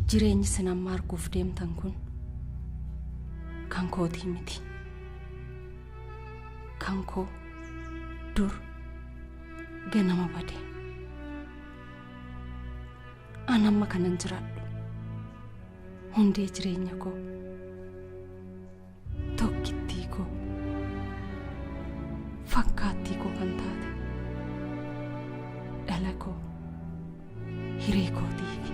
Jireenyi isin amma arguuf deemtan kun kan kootii miti. Kan koo dur ganama bade. An amma kanan jiraadhu hundee jireenya koo, tokkittii koo, fakkaattii koo kan taate dhala koo, hiree kootiifi.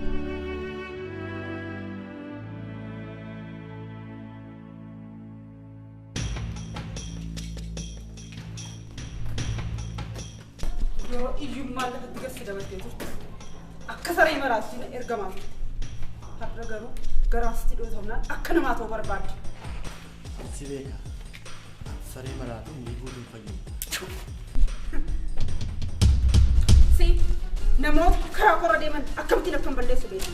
Yeroo iyyummaan lafatti gadi dabartee turte, akka saree maraatti ergamaa turte. Har'a garuu garaasitti dhootamnaan akka namaa ta'uu barbaadde. Si beeka. Saree maraatu umrii guutuu hin fayyu. Si namoota karaa korra deeman akkamittiin akkan balleessu beeka.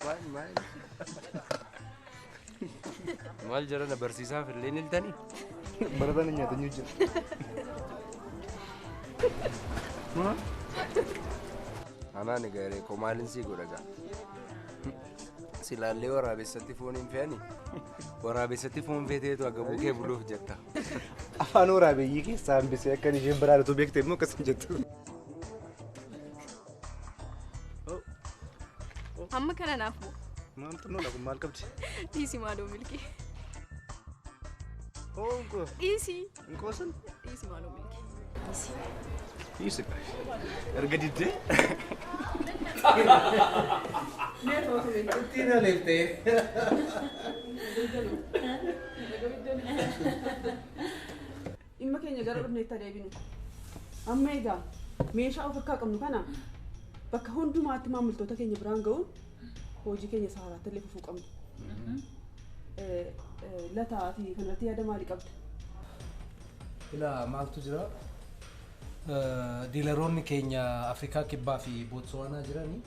Maal maal jarana barsiisaaf illee ni iltanii? Barataan hin nyaatan jira. Anaan egaa koo maalin sii godha gaa? Silaallee waraabessatti foon hin fe'ani. Waraabessatti foon feeteetu agabuu kee buluuf jetta. Afaan waraabeyyii keessaa hambisee akka isheen biraadhatu beekte immoo akkas hin jettu. Amma kana naaf bu'u. Maal xinnoodha kun, maal qabdi? Dhiisi maaloo Milkii. Hoo. Dhiisi. Hin qoosan? Dhiisi maaloo Milkii. Dhiisi. Erga diddee. Ittiin aleeftee. Dhimma keenya gara dhufneetti adeeminu. Amma egaa meeshaa of harkaa qabnu kana bakka hundumaatti maamiltoota keenya biraan ga'uun hojii keenya saaraatti illee fufuu qabna. Lataa fi kanarratti yaada maalii qabda? Ilaa, maaltu jira? Diilaroonni keenya Afrikaa Kibbaa fi Bootsuwaanaa jiranii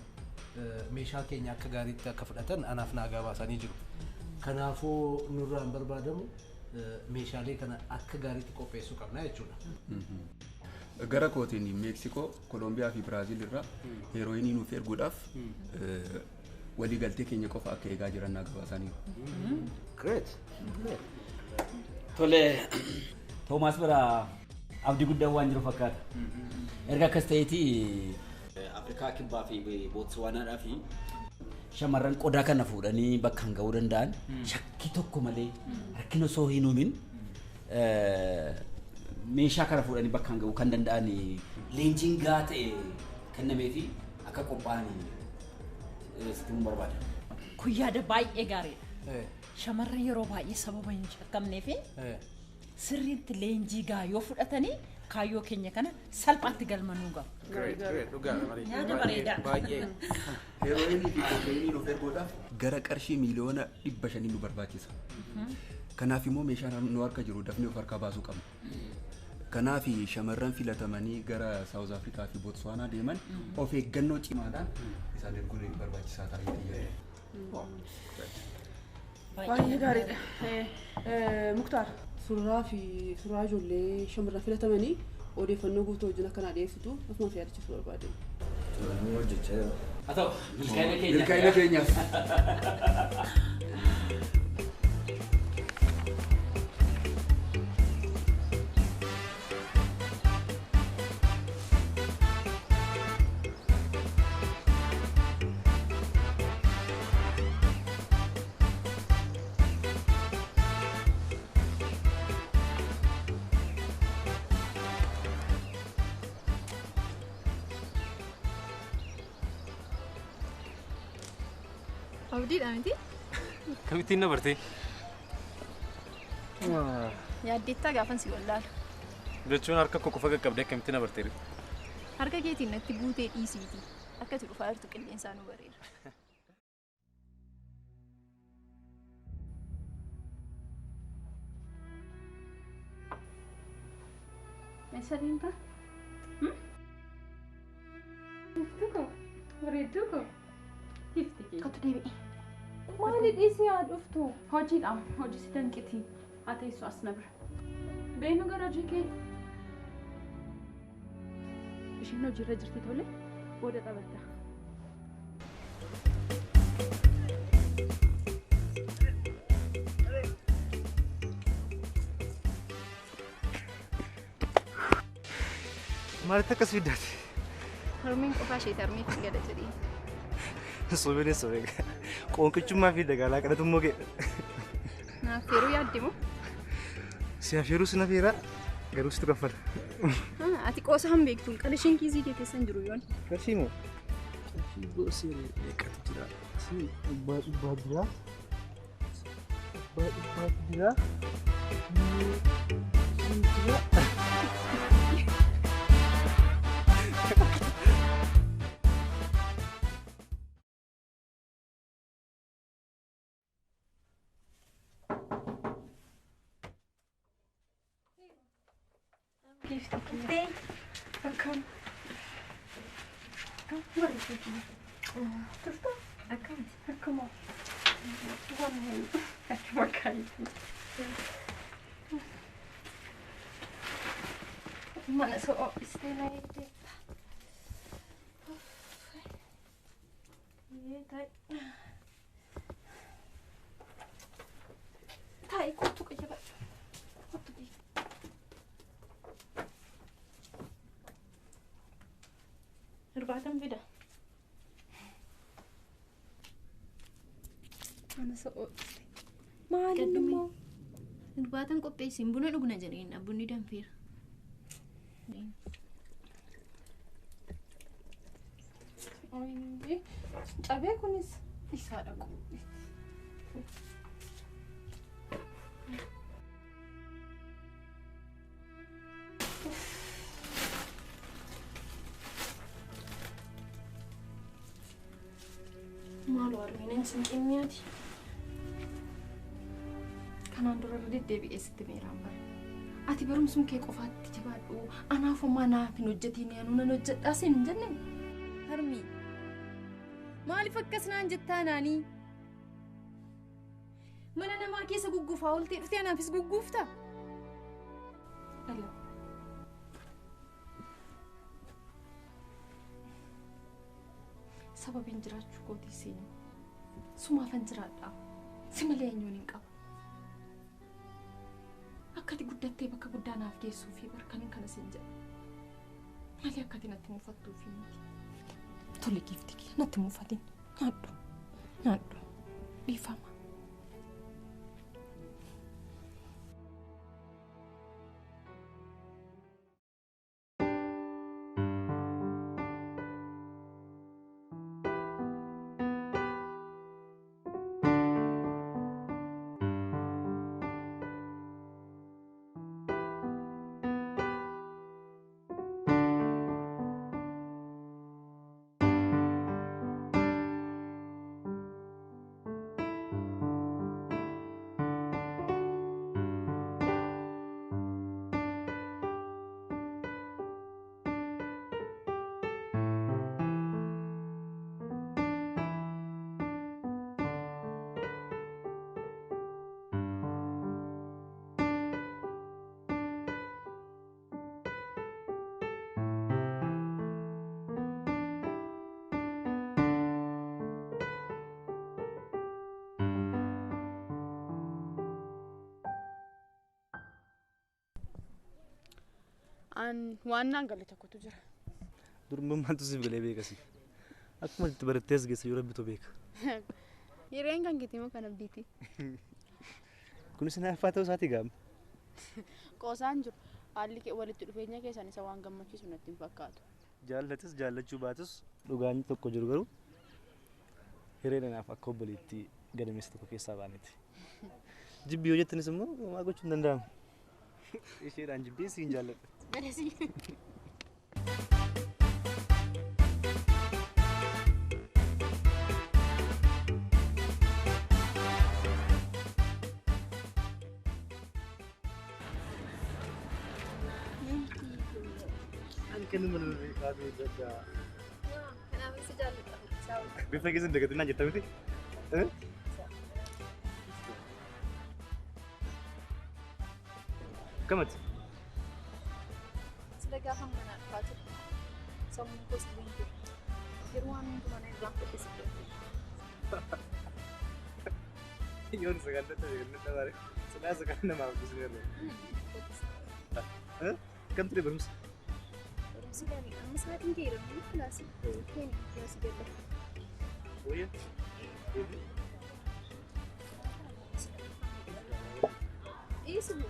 meeshaa keenya akka gaariitti akka fudhatan anaaf naa gabaasanii jiru. Kanaafuu nurraan barbaadamu meeshaalee kana akka gaariitti qopheessuu qabna jechuudha. Gara kootiin Meeksikoo, Koolombiyaa fi Biraaziil irraa heerooyinii nuuf erguudhaaf waliigaltee keenya qofa akka eegaa jiran naa gabaasaniiru. Great. Tole, Toomaas bira abdii guddaan waan jiru fakkaata. Erga akkas ta'eeti Afrikaa Kibbaa fi Bootsuwaanaadhaa fi shamarran qodaa kana fuudhanii bakkaan ga'uu danda'an shakkii tokko malee, rakkina osoo hin uumin, meeshaa kana fuudhanii bakkaan ga'uu kan danda'an leenjiin gahaa ta'e kennamee fi akka qophaa'an sitti himuu barbaada. Kun yaada baay'ee gaariidha. Shamarran yeroo baay'ee sababa hin shakkamnee fi sirriitti leenjii gahaa yoo fudhatanii kaayyoo keenya kana salphaatti galma nuu gahu. Great, great, dhugaadha marii. Yaada bareedaa. Baay'ee. Heerooyinii fi kookeenii nuuf erguudhaaf gara qarshii 500,000,000 nu barbaachisa. Kanaaf immoo meeshaan nu harka jiru dafnee of harkaa baasuu qabna. Kanaaf shamarran filatamanii gara Saawuz Afrikaa fi Bootsuwaanaa deeman of eeggannoo cimaadhaan isaan erguun barbaachisaa ta'ee yaada. Baay'ee gaariidha. Muktaar, suuraa fi suuraa ijoollee shamarran filatamanii odeeffannoo guutuu wajjin akkanaa dhiyeessitu asumas yaadachiisuu barbaade. Inni hojjechaa jira. Haa ta'u, milkaa'ina keenyaaf. Milkaa'ina keenyaaf. Abdiidha miti? Kamittiin na bartee? Yaaddeettaa gaafan si wallaalu. Jechuun harka koo qofa qaqqabdee akkamitti na bartee? Harka keetiin natti buutee dhiisiiti. Akka ati dhufaa jirtu qilleensaa nu bareera. Eessa deemta? Iftuu koo, bareedduu koo, ifti kee. Kottu deebi'i. Maali dhiisii haa dhuftu? Hojiidha. Hojii si danqiti. Haa teessu as na bira. Beenu gara hojii kee. Isheen hojiirra jirti tole booda taphatta. Maalitti akkas fiddaati? Harmeen qofaa ishee harmeef hin gada jedhee. Sobeen sobee qoonqichummaa fi dagaalaa kadhatummoo kee. Naaf feeruu yaadde moo? Si afeeruu si nafeera garuu situ kaffala. Ati qoosa hin beektu qarshiin kiisii kee keessa hin jiru yoon. Qarshii moo? Qarshii goosee meeqatu jira? Si abbaa dhibbaa jira. Abbaa dhibbaatu jira. Jira. Akkam. Turta? Akkam. Akkuma. Akkuma kaayyoo. Mana soo ho'istee na eegdeetta. Taa'i kottu qayyabadhu. Kottu beeku. Irbaatan fida. Mana soo ho'iste. Maaliin immoo? Irbaatan qopheessin buna dhugna jedheen bunni danfeera. Cabee kunis isaa dhaqu. Maaloo harmeen sinqimmiyaati. Kanaan dura irra deddeebi'ee sitti meeraan bara. Ati barumsuun kee qofaatti jabaadhu. Anaaf homaa naaf hin hojjetiin anuu nan hojjedhaa siin hin jenne. Harmii maaliif akkas naan jettaa naanii? Mana namaa keessa gugguufaa ooltee dhuftee anaafis gugguufta? Ala. Sababiin jiraachuu kootii siin sumaafan jiraadha. Si malee eenyuun hin qabu. Akka ati guddattee bakka guddaa naaf geessuu fi barkaniin kana siin jedha. Malee akka ati natti mufattuu fi miti. Tole giifti kiyya natti mufatin. Nyaadhu. Nyaadhu. Dhiifama. An waan naan galle tokkotu jira. Durbummaantu siif galee beekasi. Akkuma itti barattees geessa yoo rabbitu beeka. Hireen kan keetii moo kan abdiiti? Kunis hinaaffaa ta'uu isaatii gaama. Qoosaan jiru haalli walitti dhufeenya keessan isa waan gammachiisu natti hin fakkaatu. Jaallatis jaallachuu baatus dhugaan tokko jiru garuu hireen anaaf akka obboleettii gadameessa tokko keessaa baaneeti. Jibbi yoo jettanis immoo homaa gochuun hin danda'amu. Isheedhaan jibbee siin jaalladha. Gadasi. Ani kennu mana beekaa beekaa. Kanaaf si jaalladha. Bifa keessan dagatinaa jetta miti? Akkamati? Sila gaafa manaa dhufaa ture. Sammuun koos hin jiru. Yeroo waan hundumaa na irraan fedhe si kennu. Yoon sagal dadhabe kan dadhabaare. Silaa sagal namaaf gusneerra. Akkam ture barumsa? Barumsi gaarii amma sa'aatiin ga'eera malee kilaasii. Keeni kilaasii galla. Wayya? Dhiisuu.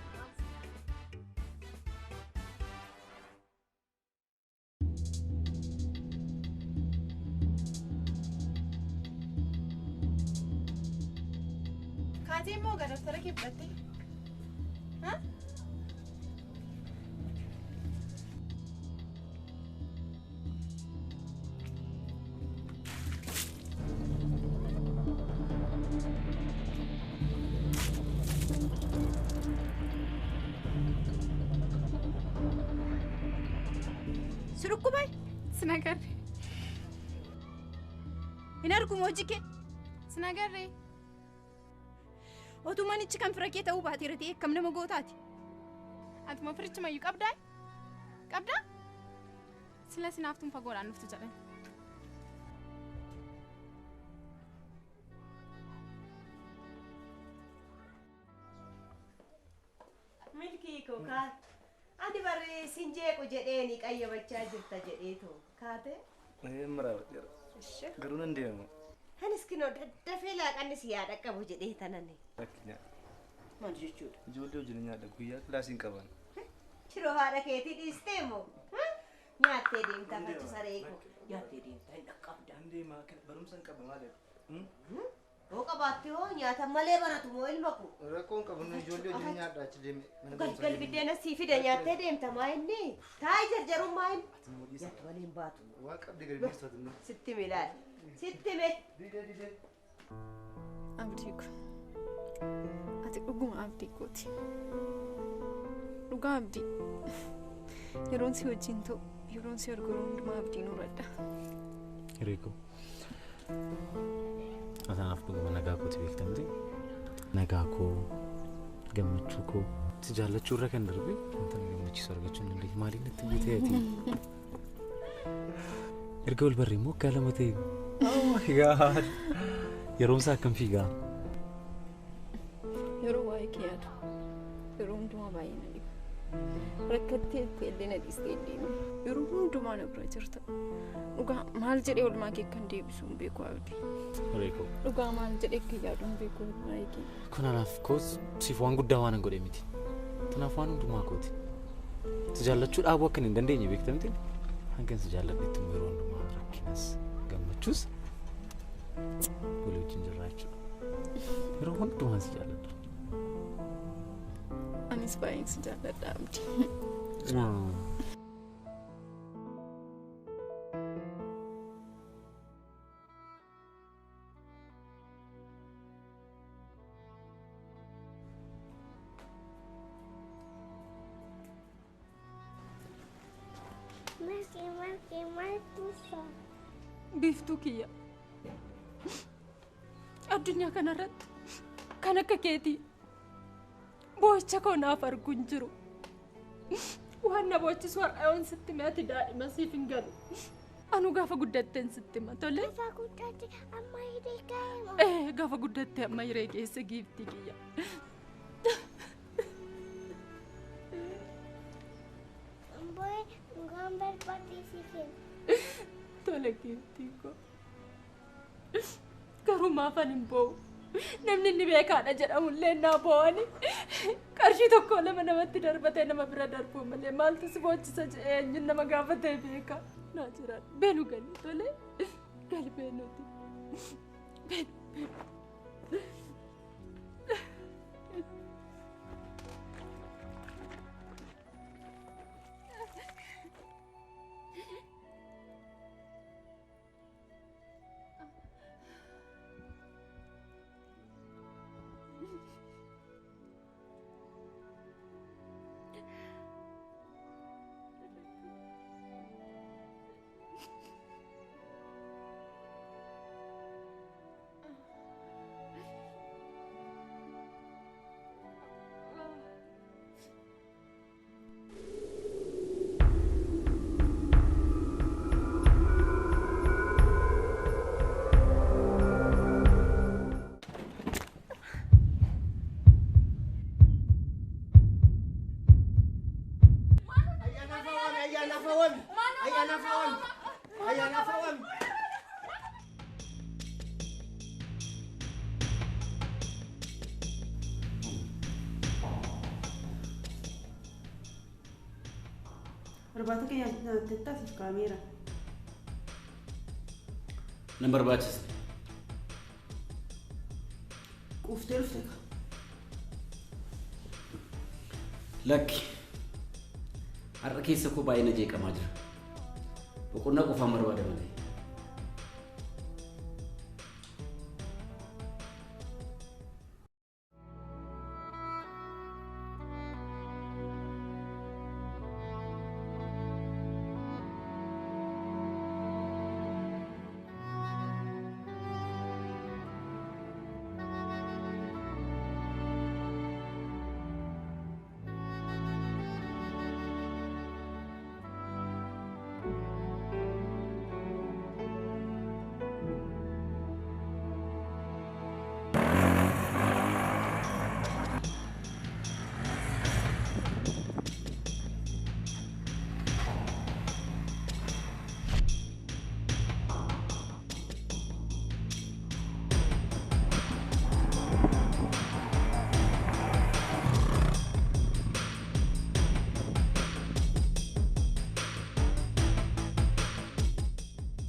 Kaatee immoo gara daftara kee fudhattee? Si dhukkubay? Sin agarre. Hin argumu hojii kee? Sin agarre. Otuu manichi kan fira kee ta'uu baateera ta'e akkam nama gootaati? Atuma firichi mayyuu qabdaa? Qabdaa? Sila sinaaftuun fagoodhaan dhuftu jedhan. Milkii koo kaate. Ani barri sin jeequ jedheeni qayyabachaa jirta jedheetu kaate. Maraawwadheera. Garuu nan deema. Anis kinoo daddafee laaqanni si yaa dhaqqabu jedhee tanani. Lakki nyaadha. Maal jechuudha? Ijoollee wajjin nyaadha guyyaa kilaasii hin qaban. Shiroo haadha keetii dhiistee moo? Nyaattee deemta fachu saree koo. Nyaattee deemta hin dhaqqabda. Nan deema barumsa hin qaba maali? Hoo qabaatte hoo nyaata malee baratu moo ilma koo? Rakkoo hin qabu nu ijoollee wajjin nyaadha achi deeme. Galgal biddeena sii fida nyaattee deemta maa inni? Taayi jarjaruun maa inni? Nyaattu malee hin baatu. Waan qabdi gadi dhiistu ati. Sitti milaali. Sitti mee. Didee didee. Abdii ko. Ati dhuguma abdii kooti. Dhugaa abdii. Yeroon si wajjin ta'u, yeroon si argu yeroo hundumaa abdii nuradha. Hiree koo. Anaaf dhuguma nagaa kooti beektamte. Nagaa koo, gammachuu koo, si jaallachuu irra kan darbe wanta na gammachiisu argachuu hin dandeenye. Maaliin natti buutee ati? Erga wal barree immoo waggaa 2 ta'e. Oh my God! Yeroon isaa akkam fiigaa? Yeroo waa'ee kee yaadu, yeroo hundumaa baay'ee na dhiba. Rakkattee illee na dhiistee hin deemu. Yeroo hundumaa na bira jirta. Dhugaa maal jedhee oolmaa kee kan deebisu hin beeku abdii. Hiree koo. Dhugaa maal jedhee akka yaadu hin beeku waa'ee kee. Kun anaaf koos siif waan guddaa waan hin godhe miti. Kanaaf waan hundumaa kooti. Si jaallachuu dhaabuu akka hin dandeenye beektamte. Hangan si jaalladhetti immoo yeroo hundumaa rakkinas gammachuus walii wajjin jirra jechuudha. Yeroo hundumaa si jaalladha. Anis baay'een si jaalladha abdii. Marti, marti, marti isaa. Biiftuu kiyya. Addunyaa kanarratti kan akka keetii boo'icha koo naaf argu hin jiru. Waan na boochisu har'a yoon sitti hime ati daa'ima siif hin galu. Anuu gaafa guddatteen sitti hima tole. Gaafa guddatte amma hiree ga'eema. Gaafa guddatte amma hiree geesse giiftii kiyya. Boo'ee dhugaan barbaadee si kenna. Tole giiftii koo. Garuu maafan hin boo'u. Namni inni beekaadha jedhamullee naa boo'ani. Qarshii 1 2 namatti darbatee nama bira darbuu malee maaltu si boochisa jedhee eenyuun nama gaafatee beeka. Naa jiraadha. Beenu gali tole. Gali beenuti. Beenu beenu. Irbaata kee nyaattettaa siif kaameera. Nan barbaachisne. Quuftee dhufte ka. Lakki. Har'a keessa koo baay'ee na jeeqamaa jira. Boqonnaa qofaan barbaada malee.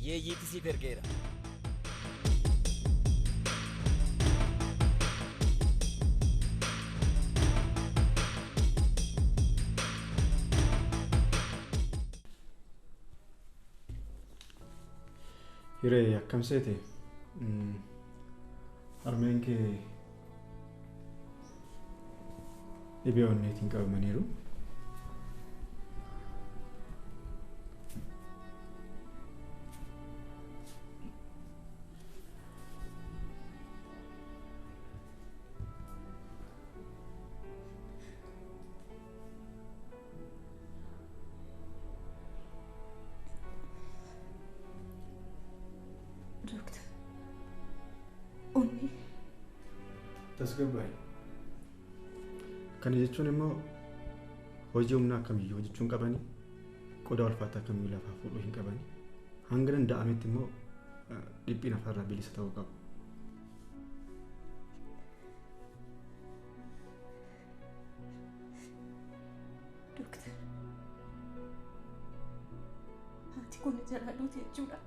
Yeeyyiitti siif ergeera. Hiree akkam seete? Harmeen kee dhibee onneetiin qabamaniiru. Doktor, onnee. Tasgabbaa'e. Kana jechuun immoo hojii humnaa kamiyyuu hojjechuu hin qabani, qodaa ulfaataa kamiyyuu lafaa fuudhuu hin qabani. Hanga danda'ametti immoo dhiphina afaarraa bilisa ta'uu qabu. Doktor, haati kun jalaa duute jechuudha.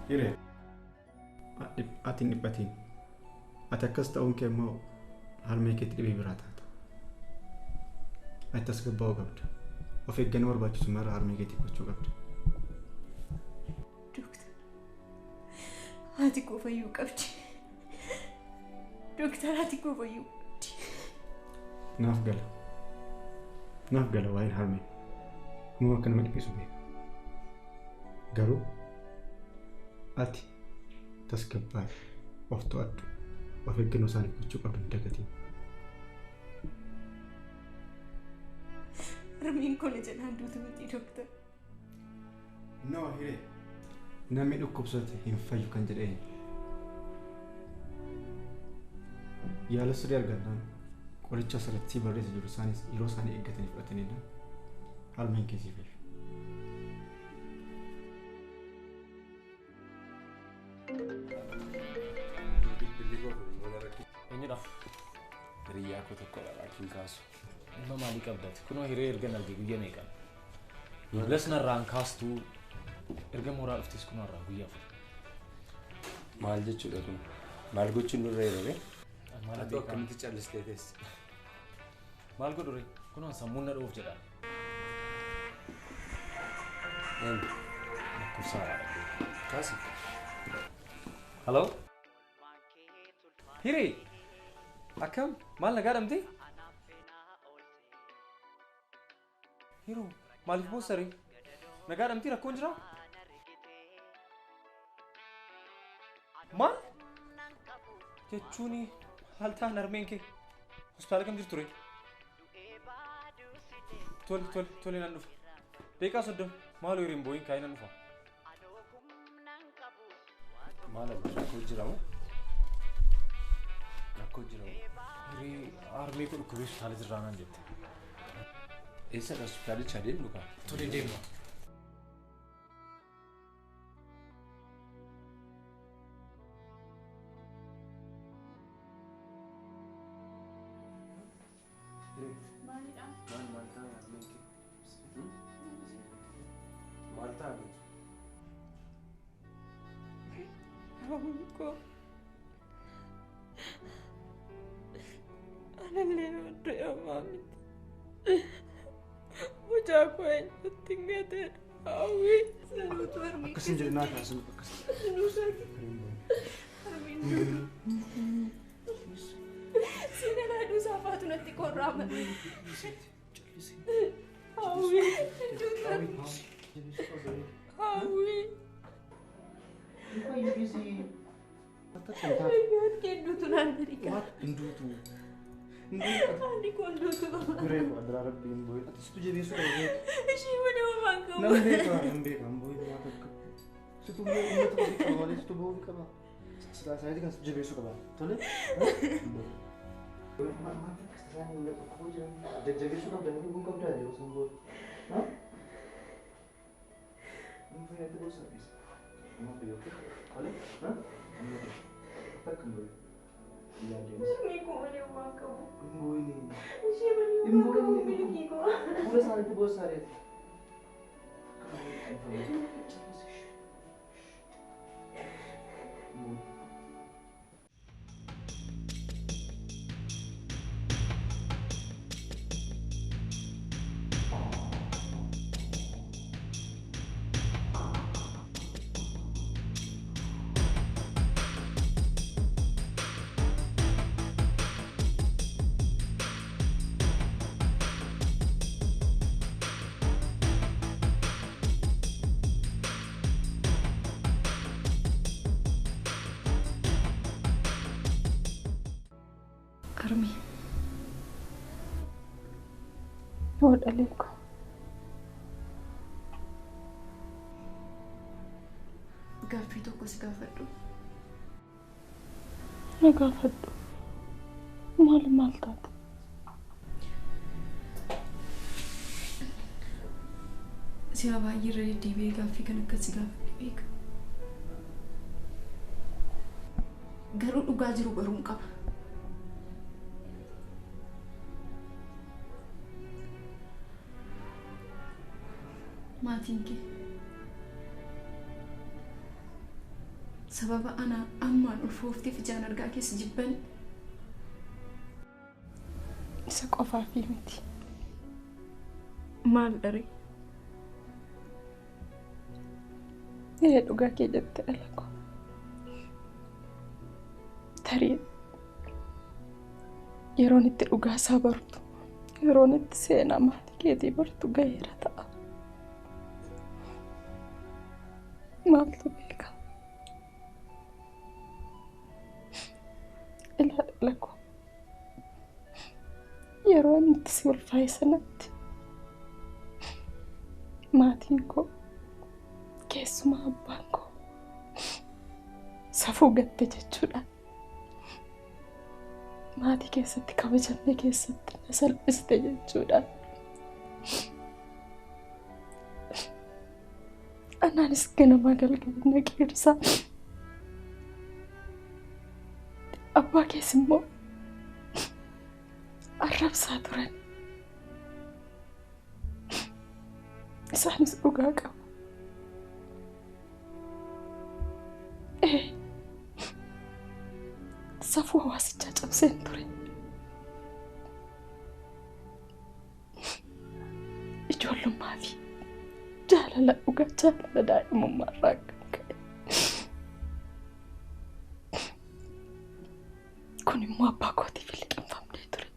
Hiree, ati hin dhiphatiin. Ati akkas ta'uun kee immoo harmee keetti dhibee biraa taata. Ati tasgabbaa'uu qabda. Of eeggannoo barbaachisu mara harmee keetiif gochuu qabda. Doktor, haati koo fayyuu qabdi. Doktor, haati koo fayyuu qabdi. Naaf gala. Naaf gala waa'een harmee. Humna akka nama dhiphisu beeka. Garuu ati tasgabbaa'i, of to'adhu, of eeggannoo isaaniif gochuu qabdu hin dagatiin. Harmeen koo na jalaan duutu miti doktor. No, Hiree. Namni dhukkubsate hin fayyu kan jedhe eenyu? Yaala sirrii argannaan qoricha asirratti barreessa jiru isaanis yeroo isaanii eeggatanii fudhatanidha. Harmeen kee sii fayyu. Eenyudha? Hiriyyaa koo tokkodha laakiin kaasu. Dhimma maalii qabdati? Kunoo hiree erga arge guyyaa meeqa? Bilbilas narraan kaastuu erga mooraa dhuftes kunoo har'aa guyyaa afur. Maal jechuudha kun? Maal gochuun nurra yeroo ree? Maal Ati akkamitti callistee teesse? Maal godhu ree? Kunoo sammuun na dhoof jedha. Eenyu? Lakkoofsa haaraadha. Kaasi. Hello? Hiree! Akkam? Maal nagaa dhabde? Hiroo, maaliif boossa ree? Nagaa dhabdee rakkoon jiraa? Maal? Jechuun haal ta'an harmeen kee hospitaala kam jirtu ree? Tole, tole, tole nan dhufa. Daqiiqaa 30 maaloo hireen boo'iin kaa'ee nan dhufa. Maal abba rakkoo jira moo? Rakkoo jira moo? Hiree harmee koo dhukkubee hospitaala jirraa naan jette. Eessadha hospitaalicha deemnu kaa? Tole deemna. ta'a. Hawwii koo anallee du'e ammaa miti. Mucaa koo eenyutti hin gateedha. Hawwii. Akkas hin jedhinaa kaasin akkas. Siinanaa duusaa faatu natti qorraama. Hawwii. Hawwii. Hinduutu naan jedhi. Hinduutu. Ani koo hinduutu. Guree koo adiraa rabbi hin boo'in. Ati situ jabeessuu qaba. Ishii malee homaa qabu. Nan beeka nan beeka hin boo'in waa takka. Situ uummata ofii qaba malee situ boo'uu qaba. Silaa isaaniitii kan situ jabeessuu qaba. Tole. Maal akkas isaanii qoqqoboo jiran jajjabeessuu qabda inni kun qabdaa yeroo sun boo'u. Amma fayyaatti boossa dhiisa. Amma fayyootti. Tole. Amma takka hin boo'in. Harmee koo malee homaa qabu. Hin boo'in. Ishee malee homaa qabu milkii koo. Fuula isaaniitti boossa reeti. Harmee. Yoo dhalee koo. Gaaffii tokko si gaafadhu. Na gaafadhu. Maal maal taate? Si'a baay'ee irra deddeebi'ee gaaffii kan akkas si gaafadhe beeka. Garuu dhugaa jiru baruun qaba. Maatiin kee sababa ana ammaan ulfoofteef ijaan argaa keessa jibban isa qofaafii miti. Maal dharee? Ee dhugaa kee jette dhala koo. Tarii yeroon itti dhugaa isaa bartu yeroon itti seenaa maatii keetii bartu gaheera ta'a. Maaltu beeka? Ilaa dhala koo. Yeroo inni itti si ulfaa'e sanatti maatiin koo keessumaa abbaan koo safuu gatte jechuudha. Maatii keessatti kabajamne keessatti na salphiste jechuudha. Anaanis ganama galgala na qeersa. Abbaa kees immoo arrabsaa turan. Isaanis dhugaa qabu. Safuu hawaasichaa cabseen ture. Ijoollummaa fi jaalala dhugaa jaalala daa'imummaa irraa kan ka'e. Kun immoo abbaa kootiif liqimfamnee ture.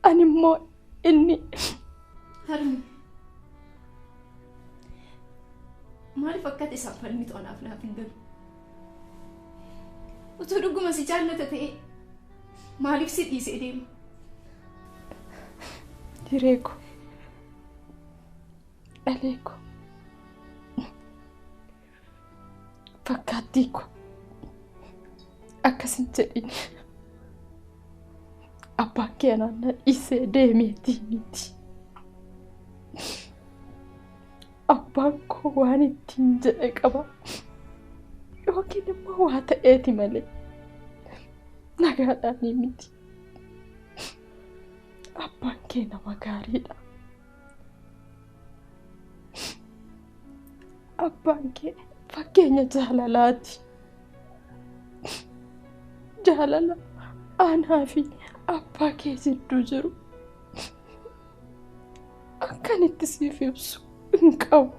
Ani immoo inni Harmi. Maaliif akka ta'e isaan falmitu anaaf naaf hin galu? Utuu dhuguma si jaallata ta'e maaliif si dhiisee deema? Hiree koo, dhalee koo, fakkaattii koo akkas hin jedhin. Abbaan kee anaan na dhiisee deemeetii miti. Abbaan koo waan ittiin jedhe qaba. Yookiin immoo waa ta'eeti malee nagaadhaanii miti. Abbaan kee nama gaariidha. Abbaan kee fakkeenya jaalalaati. Jaalala anaa fi abbaa kee jidduu jiru akkan itti siif ibsu hin qabu.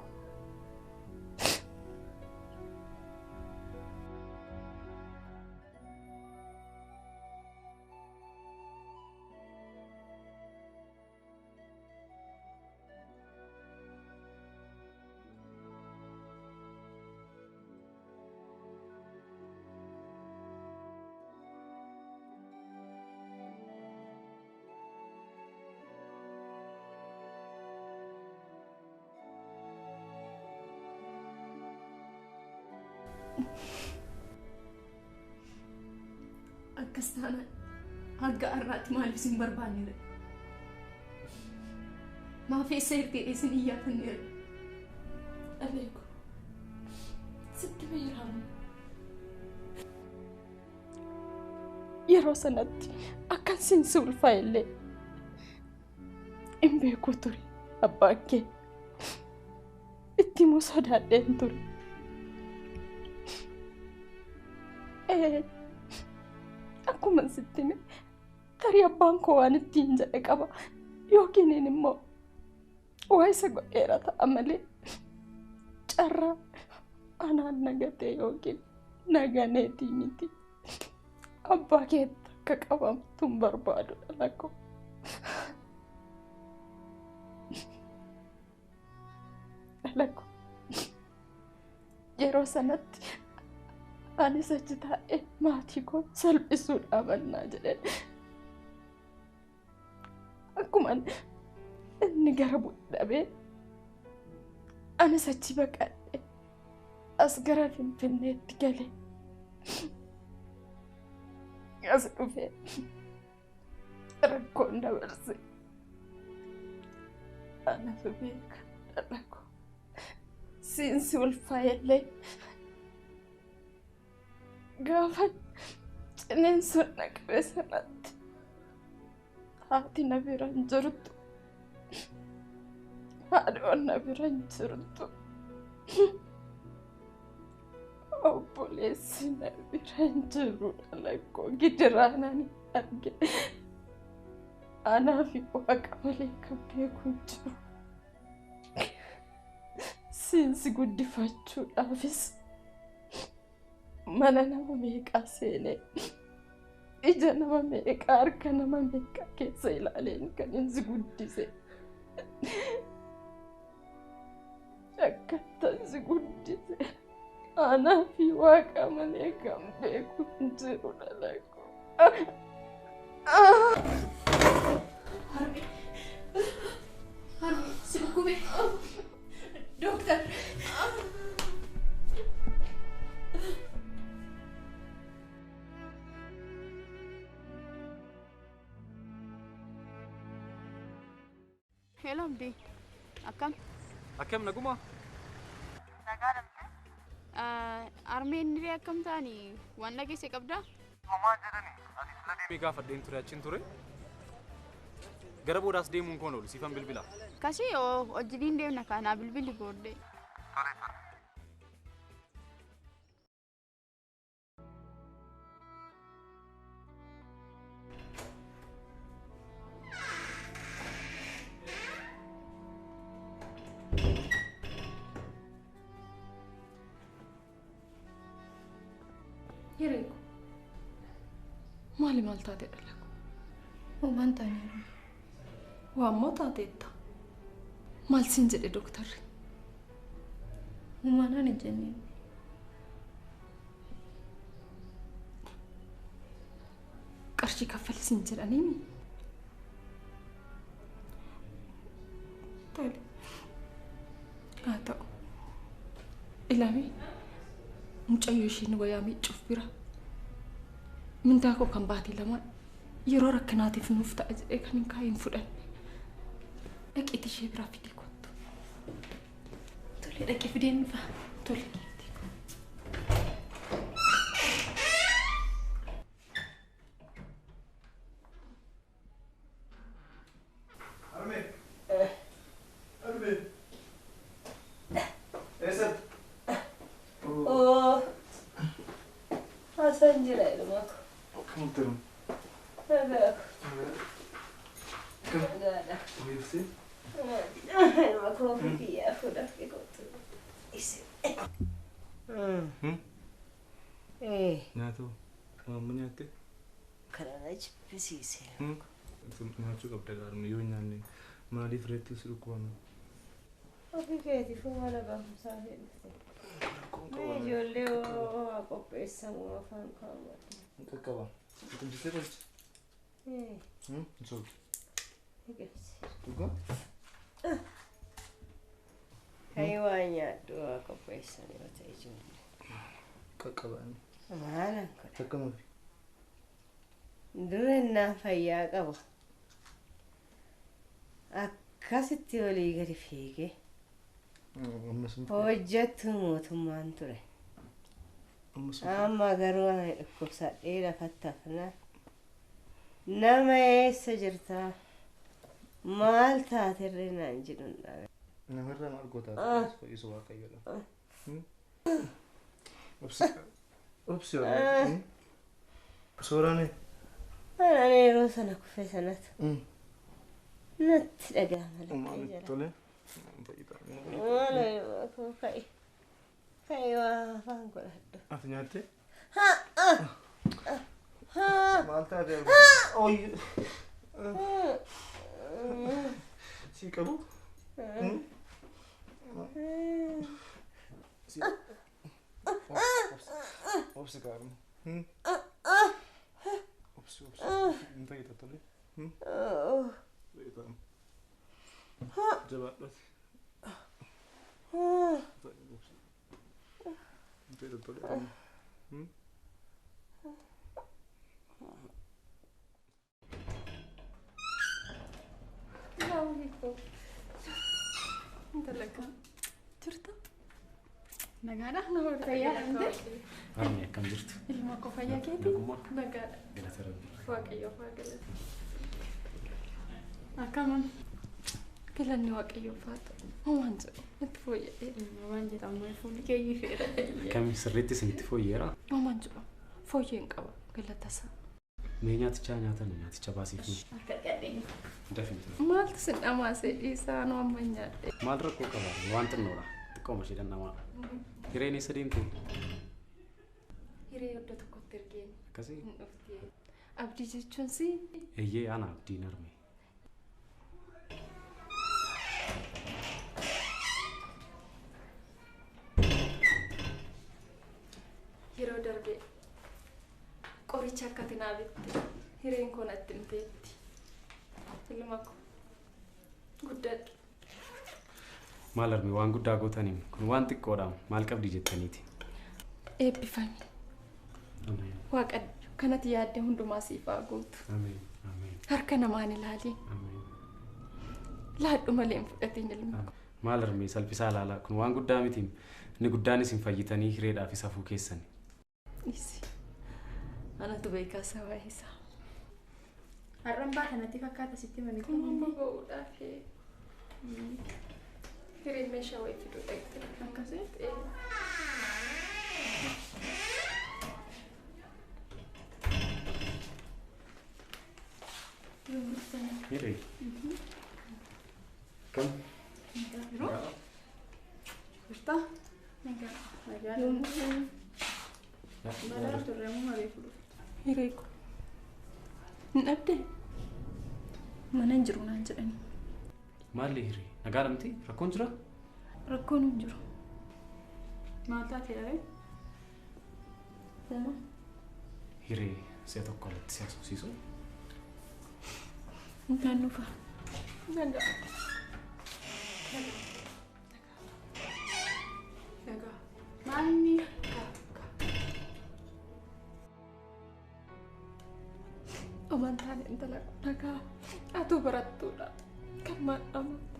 Akkas taanaan hanga har'aatti maaliif isin barbaanneera? Maaf eessa ergee isin iyyaafanneera? Dhabeeku sitti beeramu. Yeroo sanatti akkan siin si ulfaa'e illee hin beeku ture abbaan kee. Itti immoo sodaadheen ture. Akkuma sitti hime tarii abbaan koo waan ittiin jedhe qaba yookiin immoo waa isa godheera ta'a malee carraa anaan nagatee yookiin naganeetii miti. Abbaa keetti akka qabamtu hin barbaadu dhala koo. Dhala koo yeroo sanatti anis achi taa'ee maatii koo salphisuu dhaabannaa jedheen. Akkuma inni gara bu'e dhabee anis achi baqadhee as gara Finfinneetti galee as dhufee rakkoon dabarse. Anatu beeka dhala koo. Siinsi ulfaa'ellee gaafa ciniinsuun na qabe sanatti haati na bira hin jirtu, haadhoon na bira hin jirtu, obboleessi na bira hin jiru dhala koo gidiraa nan arge. Anaa fi Waaqa malee kan beeku hin jiru. Siinsi guddifachuudhaafis mana nama meeqaa seenee ija nama meeqaa harka nama meeqaa keessa ilaaleen kan inni guddise. Akkattan si guddise anaa fi Waaqa malee kan beeku hin jiru dhala koo. Harmee, harmee, si dhukkube. Dooktar. Hello Abdii, akkam? Akkam naguma? Harmeen diree akkam ta'anii waan dhageesse qabdaa? Homaa jedhani ani sila deemee gaafadheen ture achiin ture. Gara boodaas deemuun koon oolu siifan bilbila. Kasii hojiin deemna kanaa bilbilli booddee. Tole tole. Hireeku maali maal taatee dhala koo? Homaan taaneera. Waammoo taateetta. Maal siin jedhe dooktarri? Homaan ani jenneen. Qarshii kaffali siin jedhaniimi? Tole. Haa ta'u. Ilaami mucayyoo isheen wayaa miiccuuf bira mindaa koo kan baatii lamaan yeroo rakkinaatiif nuuf ta'a jedhee kan hin kaayin fudhanne. Dhaqeetii ishee biraa fidee kottu. Tole dhaqee fideen dhufa. Tole. Harmee. Harmee. Eessatti? Akkam turte? Nagaa. Akkam? Nagaadha. Ogeessee? Ilma koo kiyyaa fuudhaaf kootu. Isin. Nyaata amma nyaatte? Kana na jibbisiise. Nyaachuu qabda gaariin yoo nyaanne maaliif reetti si dhukkubame? Ofii keetiifuu mana barumsaa fi dhufte. Ijoollee waa qopheessamu afaan kaawwatu. Qaqqaba. Tumsitee qolchi? Hin sobdu. Dhugaa? Kayi waa nyaadhu waa qopheessan yoo ta'e ijoollee. Qaqqabaan. Maalan godha? Takkamuufi. Dura innaan fayyaa qaba. Akkasitti olii gadi fiigee. Hojjettu mootummaan ture. Amma garuu ani dhukkubsadhee lafatti hafnaan. Nama eessa jirtaa? Maal taaterree naan jedhuun dhabe. Namarraa maal gootaa? Fayyisu Waaqayyoodha. Obsi Waaqayyo. Suuraan Ani yeroo sana kufe sanatu natti dhaga'ama lakkee jala. Tole. Maal koo ka'i. Ka'i waa afaan godhadhu. Ati nyaatte? Maal taate? Oyi. Si qabu? Si. Obsi gaariin. Obsi obsi. Hin fayyada tole. Fayyada. Jabaadhati. Hin fayyada tole. Intala jirta? Nagaadha? Nama fayyaa dha. Harmi akkam jirtu? Ilma koo fayyaa keeti? Nagaadha. Galata Rabbii. Waaqayyoof haa galatu. Akkam? Galanni Waaqayyoof haa ta'u. Homaan jedhu natti fooyya'ee. Waan jedhamu fuulli kee ifeera. Akkam sirriitti isinitti fooyyeera? Homaan jedhu fooyyee hin qaba galata isaa. Mee nyaatichaa nyaatan nyaaticha baasiif. Akka gadheen. Dafii. Maaltu sin dhamaasee dhiisaa nu amma nyaadhe. Maal rakkoo qaba? Waan xinnoodha. Xiqqooma ishee dhandhamaadha. Hireen eessa deemte? Hiree iddoo tokkotti ergeen. Akkasii? Hin dhufti. Abdii jechuun si? Eeyyee ana Abdiin harme. Yeroo darbe qoricha akka ati naa bitte hireen koo natti himteetti. Ilma koo guddadhu. Maal harme waan guddaa gootaniin kun waan xiqqoodha maal qabdi jettaniiti. Eebbifami. Waaqa kanatti yaadde hundumaa siif haa guutu. Ameen. Ameen. Harka namaan ilaali. Ameen. Laadhu malee hin fudhatin ilma koo. Maal harme salphisaa ilaalaa kun waan guddaa miti. Inni guddaanis hin fayyitanii hireedhaafis hafuu keessani. Isi. Anatu beekaa sabaa isaa. Har'aan baata natti fakkaata sitti mani. Kun amma ba'uudhaaf hireen meeshaa wayii fiduu dhaqxe. Akkasii? Hiree. Kam? Jirta? Nagaa. Nagaa. Badaa turre moo malee fudhu? Hiree koo. Hin dhabdee? Mana hin jiru naan jedhani. Maalli hiree? Nagaadha miti? Rakkoon jira? Rakkoon hin jiru. Maal taate dhabee? Uumaa. Hiree si'a tokko alatti si haasofsiisu. Nagaan dhufa. Nagaa. Nagaa. Maalni? Amantaan intala nagaa atuu barattuudha. Kan maal amanta.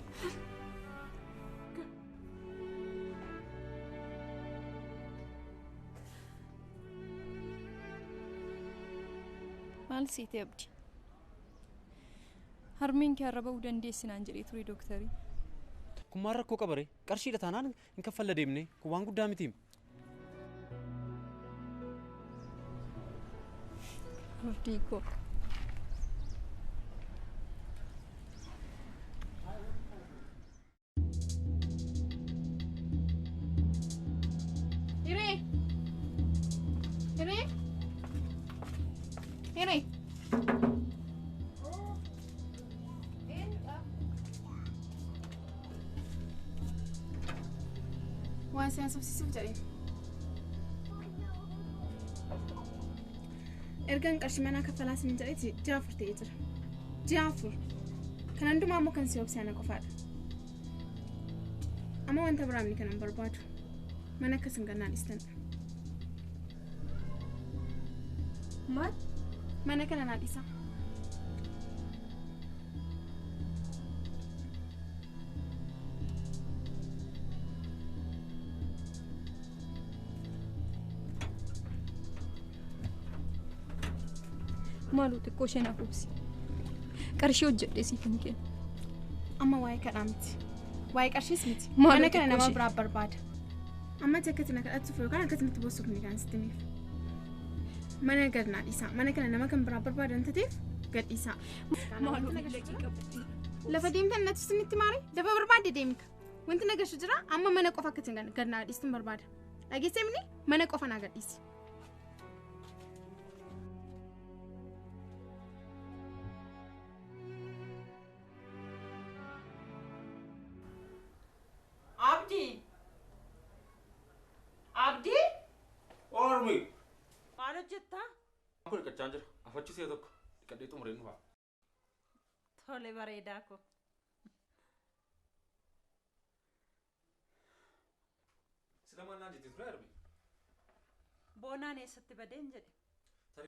Maal siite abdi? Harmeen kee har'a ba'uu dandeessi naan jedhee ture dooktarii. Kun maal rakkoo qaba ree? Qarshiidha taanaan hin kaffalla deemne kun waan guddaa mitiim. Abdii koo. Hiree! Hiree! Hiree! Waan si haasofsiisuuf jedheen. Ergaan qarshii manaa kaffalaa isin jedheeti ji'a 4 ta'ee jira. Ji'a 4. Kan hundumaa immoo kan si obse ana qofaadha. Amma wanta biraa miti kan hin barbaadu. Mana akkas hin gannaan dhiistan. Maal? Mana kana naa dhiisaa. Maaloo xiqqoo ishee naaf obsi. Qarshii hojjedhee siif hin kennu. Amma waa'ee kadhaa miti. Waa'ee qarshiis miti. Mana kana nama biraa barbaada. Amma akkatti na kadhattuuf yookaan akkatti boossuuf ni kan sitti himeef. Mana gad naa dhiisaa. Mana kana nama kan biraa barbaadan tateef gad dhiisaa. Maaloo miila Lafa deemtan natti isinitti maare? Lafa barbaadde deemika. Wanti na gashu jira amma mana qofa akkatti gad naa dhiistuun barbaada. Dhageessee mini mana qofa naa gad dhiisi. Abdii! Abdii! Ormi! Maal hojjettaa? Kun dhiqachaa jira. Afachisee tokko dhiqadhee xumureen dhufa. Tole bareedaa ko. Sila maal naan jettee ture Armi? Boonaan eessatti badeen jedhe.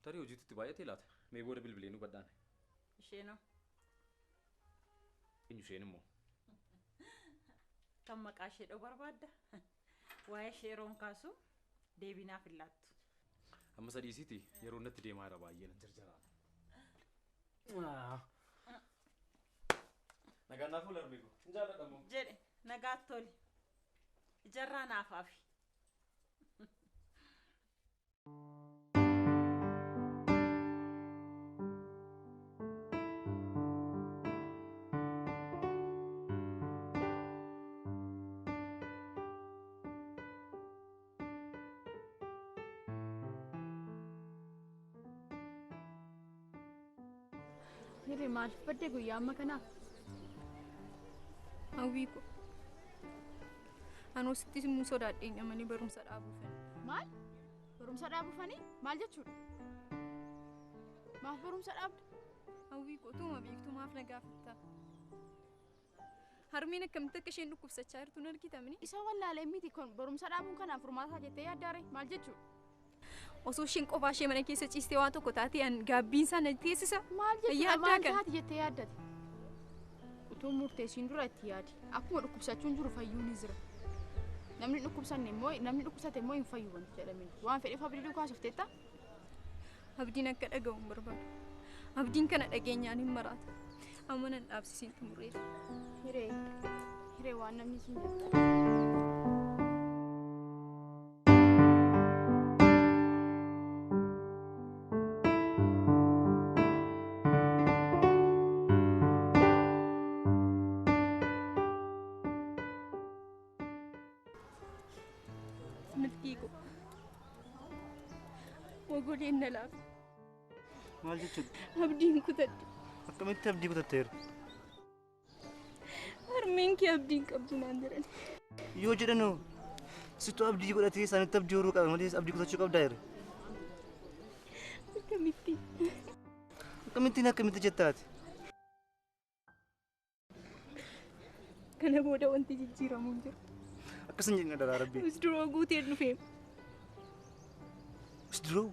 Tarii hojiitu itti baay'atee laata? Mee booda bilbilee nu badhaane. Isheenoo. Eenyu isheen immoo? Kan maqaa ishee dha'u barbaadda. Waa'ee ishee yeroon kaasu deebii naaf hin laattu. Amma sadiisiiti yeroo natti deemaa jira baay'ee nan jarjaraan. Nagaan naaf oola Armeeko. Hin jaalladha immoo. Jedhe nagaatti toli. Ijarraa naaf hafi. Hiree maaliif badde guyyaa amma kanaaf? Hawwii ko. Anoo sitti immoo sodaadheen amanii barumsa dhaabuufani. Maal? Barumsa dhaabuufani? Maal jechuudha? Maaf barumsa dhaabda? Hawwii ko utuma beektu maaf na gaafatta? Harmeen akkamitti akka isheen dhukkubsachaa jirtu hin argitamni? Isa wallaalee miti kun barumsa dhaabuun kanaaf furmaataa jettee yaaddaare maal jechuudha? Osoo isheen qofaa ishee mana keessa ciistee waan tokko taatee an gaabbiin isaa na teessisa. Maal jechuudha? Maal taate jettee yaaddate? Utuu murteessiin dura itti yaadi. Akkuma dhukkubsachuun jiru fayyuun ni jira. Namni dhukkubsanne immoo namni dhukkubsate immoo hin fayyu wanti jedhamee. Waan fedheef abdii duukaa haasofteetta? Abdiin akka dhaga'u hin barbaadu. Abdiin kana dhageenyaan hin maraata. Amma nan dhaabsisiin xumureera. Hiree hiree waan namni siin jedhu. Mogoleen na laafe. Maal jechuudha? Abdiin kutadhe. Akkamitti abdii kutatteera? Harmeen kee abdiin qabdu naan jedhan. Yoo jedhanoo situ abdii godhatee isaanitti abdii horuu qaba malee abdii kutachuu qabdaa jira. Akkamitti? Akkamittiin akkamitti jettaati? Kana booda wanti jijjiiramu hin jiru. Akkas hin jedhin adaraa Rabbii. Misdiroo guuteen dhufee. Misdiroo?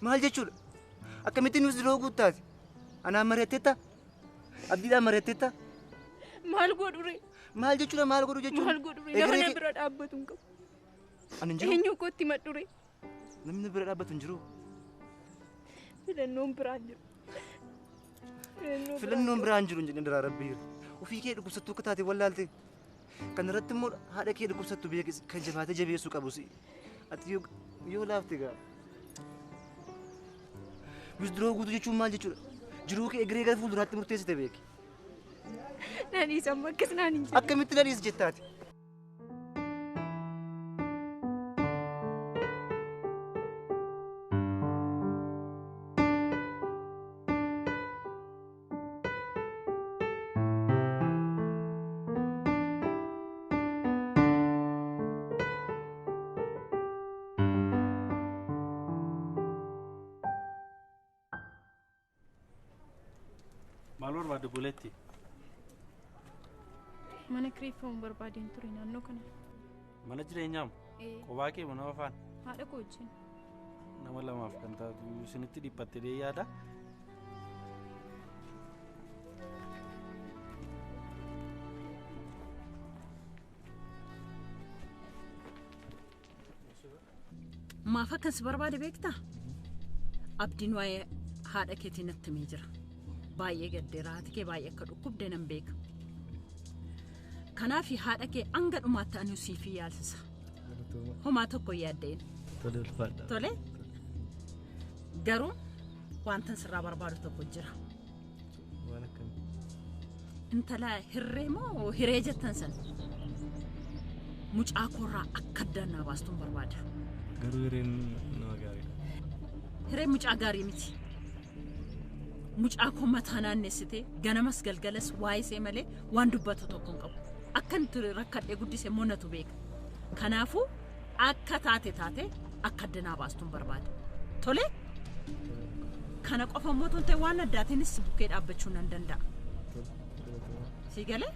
Maal jechuudha? Akkamittiin misdiroo guuttaati? Anaan mari'atteetta? Abdiidhaan mari'atteetta? Maal godhure? Maal jechuudha maal godhu jechuudha? Maal godhure? Nama na bira dhaabbatu hin qabu. Ani hin jiru. Eenyu kootti madhure? Namni bira dhaabbatu hin jiru. Filannoon biraa hin jiru. Filannoon biraa hin jiru hin jedhin adaraa Rabbii. Ofii kee dhukkubsattuu akka taate wallaalte. Kan irratti immoo haadha kee dhukkubsattu kan jabaatee jabeessuu qabu si. Ati yoo laafte gaa. Withdraw guutuu jechuun maal jechuudha? Jiruu kee egeree gara fuulduraatti murteessite beeki. Na dhiisi amma akkas naan hin jedhin. Akkamitti na dhiisi jettaati? Maal barbaadde buleetti? Mana kireeffamu barbaadeen ture naannoo kana. Mana jireenyaam? Kophaa kee mana afaan? Haadha koo wajjin. Nama lamaaf kan taatu isinitti dhiphattee yaada. Maaf akkan si barbaade beektaa? Abdiin waa'ee haadha keetii natti himee jira. Baay'ee gaddeera, haati kee baay'ee akka dhukkubde nan beeka. Kanaaf haadha kee hanga dhumaatti ani siif yaalsisa. Homaa tokko hin yaadda'in. Tole ulfaadha. Tole. Garuu wantan sirraa barbaadu tokko jira. Waan akkamii? Intala hirree moo hiree jettan san mucaa koorraa akka addaan naa baastuun barbaada. Garuu hireen nama gaariidha. Hireen mucaa gaarii miti. Mucaa koo mataa naannessitee ganamas galgalas waa'ee malee waan dubbatu tokko hin qabu. Akka nuti rakkadhee guddise immoo natu beeka. Kanaafuu akka taate taate akka adda naa baastuun barbaada. Tole? Kana qofa immoo otoo hin ta'in waan addaatiinis bukkee dhaabbachuu nan danda'a. Sii galee?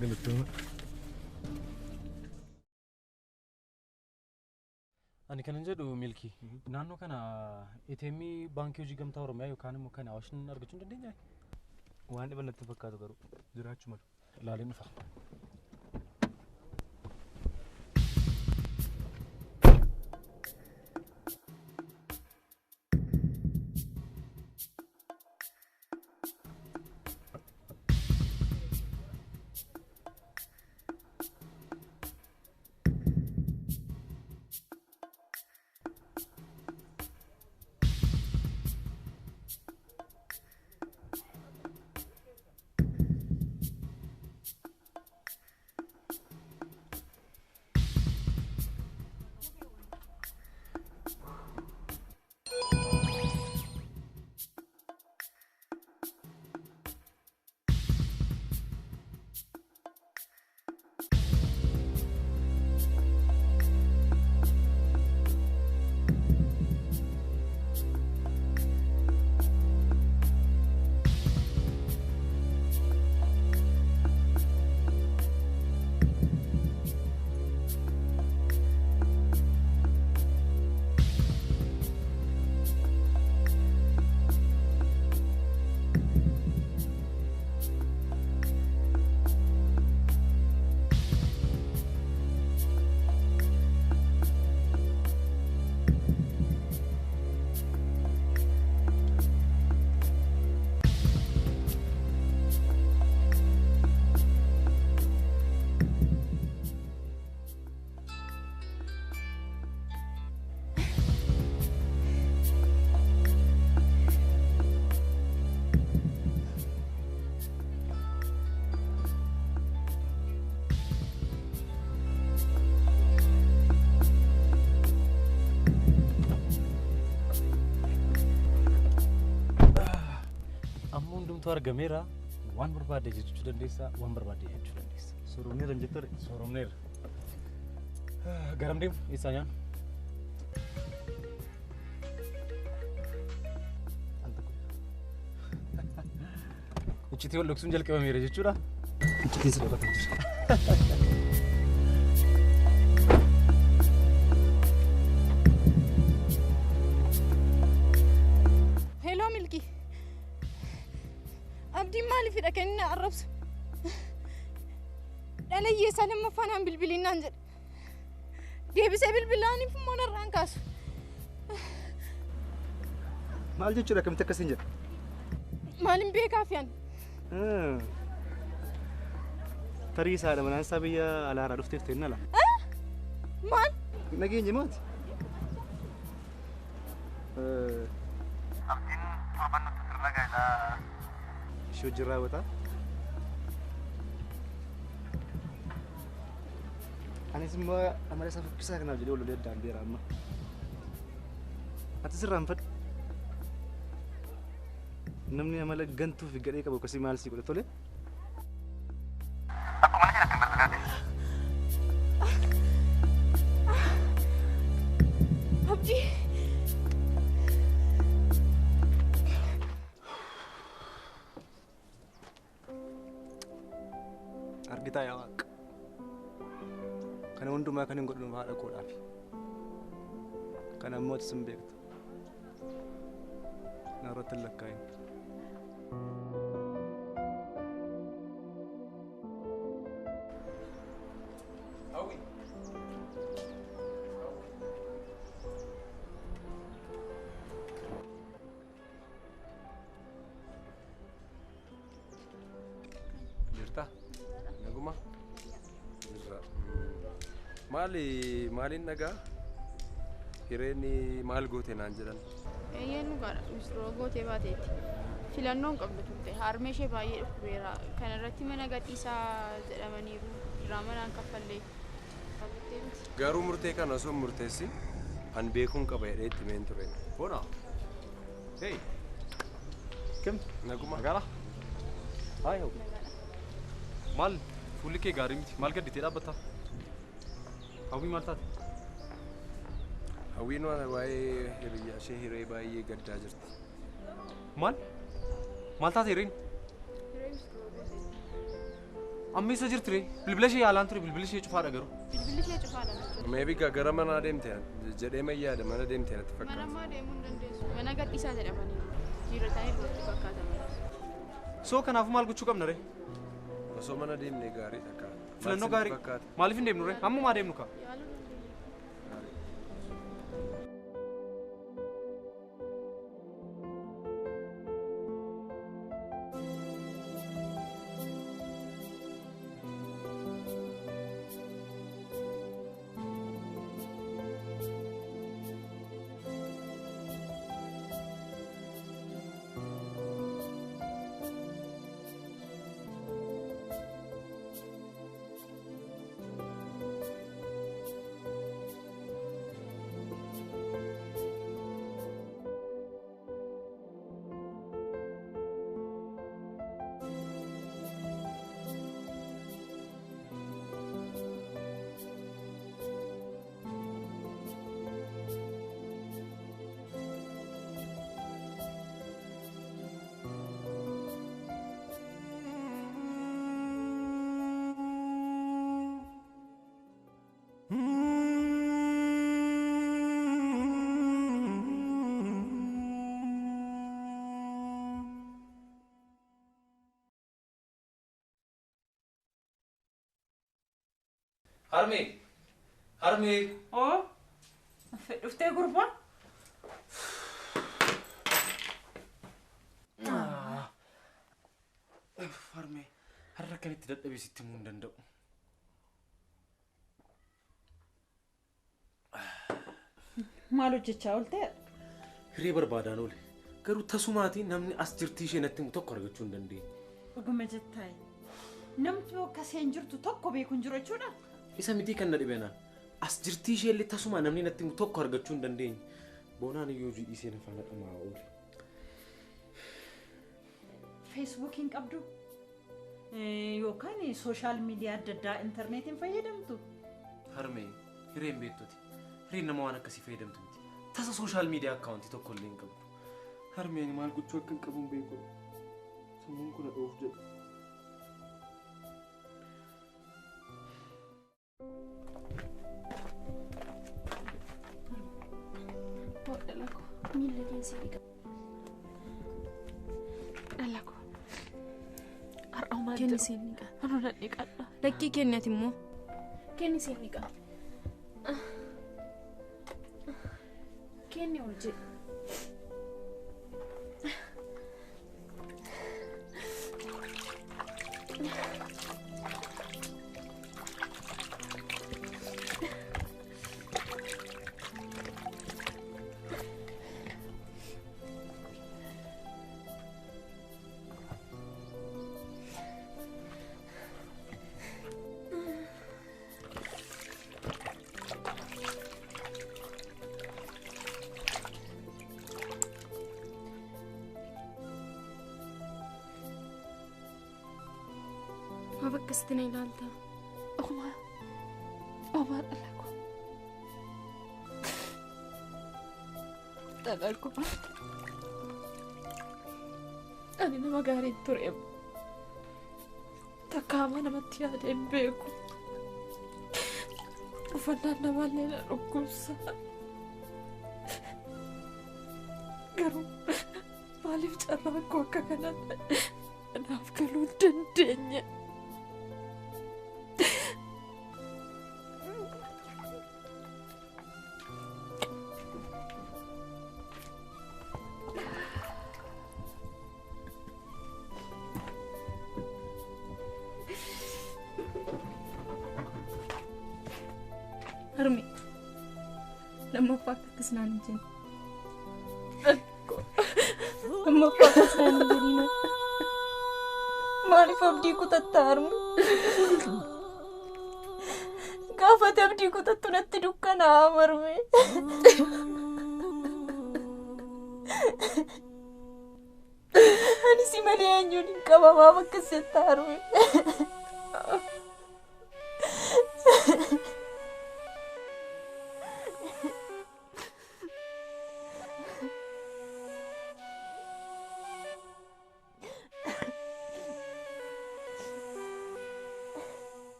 Galatoomaa. Ani kanan jedhu Milkii, naannoo kana ATM baankii hojii gamtaa Oromiyaa yookaan immoo kan Awaashin argachuu hin dandeenyaa? Waan dhiban natti fakkaatu garuu jiraachuu malu. Ilaaleen dhufa. Hundumtuu argameera. Waan barbaadde jechuu dandeessa, waan barbaadde jechuu dandeessa. Sooromneera hin jettu? Sooromneera. Garam deemu? Eessaa nyaannu? Al tokko. Iccitii wal dhoksuun jalqabameera jechuudha. Iccitiin si dhokatee jira. Abdiin maaliifidha kan inni arrabsu? Dhala hiyyeessaa lammaffaa naan bilbiliin naan jedhe. Deebisee bilbilaaniif immoo narraan kaasu. Maal jechuudha akkamitti akkasiin jedha? Maalin beekaaf yaan? Tarii isaadha manaan isaa biyya alaaraa dhufteef ta'in ala. Maal? Nageenye maati? Abdiin torban nutti sirna gaa'elaa ishee wajjin raawwata. Anis immoo amala isaa fokkisaa kanaaf jedhee wal lolee addaan beera amma. Ati sirraanfadhu. Namni amala gantuu fi gadhee qabu akkasii maal sii godha tole? Abdii. Argitaa yaa Waaqa. Kana hundumaa kan hin godhu haadha koodhaafi. Kana ammoo ati sin beekta. Narratti hin lakkaa'in. Jirta? Naguma? Jirra. Maali maaliin dhagaa? Hireen maal goote naan jedhan? Eeyyeen dhugaadha. Misirroo gootee baateetti. Filannoo hin qabdu turte. Harmee ishee baay'ee dhukkubeera. Kana irratti mana gadhiisaa jedhamaniiru. Diraamaa naan kaffallee. Garuu murtee kana osoo hin murteessin an beekuun qaba jedhee itti himeen ture. Boona. Hey. Kim? Naguma. Nagaadha? Haay hoo. Maal fuulli kee gaarii miti. Maal gadditee dhaabbatta? Hawwii maal taate? Hawwiin waan waa'ee hiriyyaa ishee hiree baay'ee gaddaa jirti. Maal? Maal taate hireen? Amma eessa jirti ree? Bilbila ishee yaalaan ture bilbilli ishee cufaadha garuu. Bilbilli ishee cufaadha. Meebi gara manaa deemte jedhee mayyaada mana deemte natti Mana fakkaata. ammaa deemuu hin dandeessu. Mana gadhiisaa jedhamaniiru. Jijjiirratanii natti fakkaata mana. Soo kanaafuu maal gochuu qabna ree? Osoo mana deemnee gaarii takka. Filannoo gaarii. Maaliif hin deemnu ree? Ammumaa deemnu kaa? Yaaluu dandeenya. Harmee! Harmee! Oo! Dhuftee gurbaa? Harmee, har'a akkamitti dadhabee sitti himuu hin danda'u. Maal hojjechaa ooltee? Hiree barbaadaan oole. Garuu tasumaatii namni as jirtii ishee natti himu tokko argachuu hin dandeenye. Dhuguma jettaayi. Namni akka isheen jirtu tokko beeku hin jiru jechuudha. Isa mitii kan na dhibeenaan. As jirtii ishee illee tasuma namni natti himu tokko argachuu hin dandeenye. Boonaan iyyuu hojii dhiisee na faana dhamaa oole. Feesbuukiin qabdu? Yookaan sooshaal miidiyaa adda addaa intarneetiin fayyadamtu? Harmee, hireen beektuti. Hireen nama waan akkasii fayyadamtu miti. Tasa sooshaal miidiyaa akkaawuntii tokko illee hin qabdu. Harmeen maal gochuu akka hin qabu hin beeku. Sammuun kun dhoof jedhu. Dhala koo miila keessa dhiqa. Dhala koo Kenni siin dhiqa. Anuu nan dhiqadha. Lakkii kenni ati immoo. Kenni siin dhiqa. Kenni ol jedhi. Maaf akkasitti na ilaalta? Omaa. Omaa dhala koo. Dhala koo. Ani nama gaarii ture. Takka hamaa namatti yaadee hin beeku. Uffannaan namaallee na dhukkubsa. Garuu maaliif carraan koo akka kanaa naaf galuu hin dandeenye? Harmee, lammaffaa akka akkas naan hin jenne. Lammaffaa akkas naan hin jedhiin. Maaliif abdii kutatta harmee? Gaafa ati abdii kutattu natti dukkanaa'a harmee. Ani si malee eenyuun hin qaba maaf akkas jetta harmee?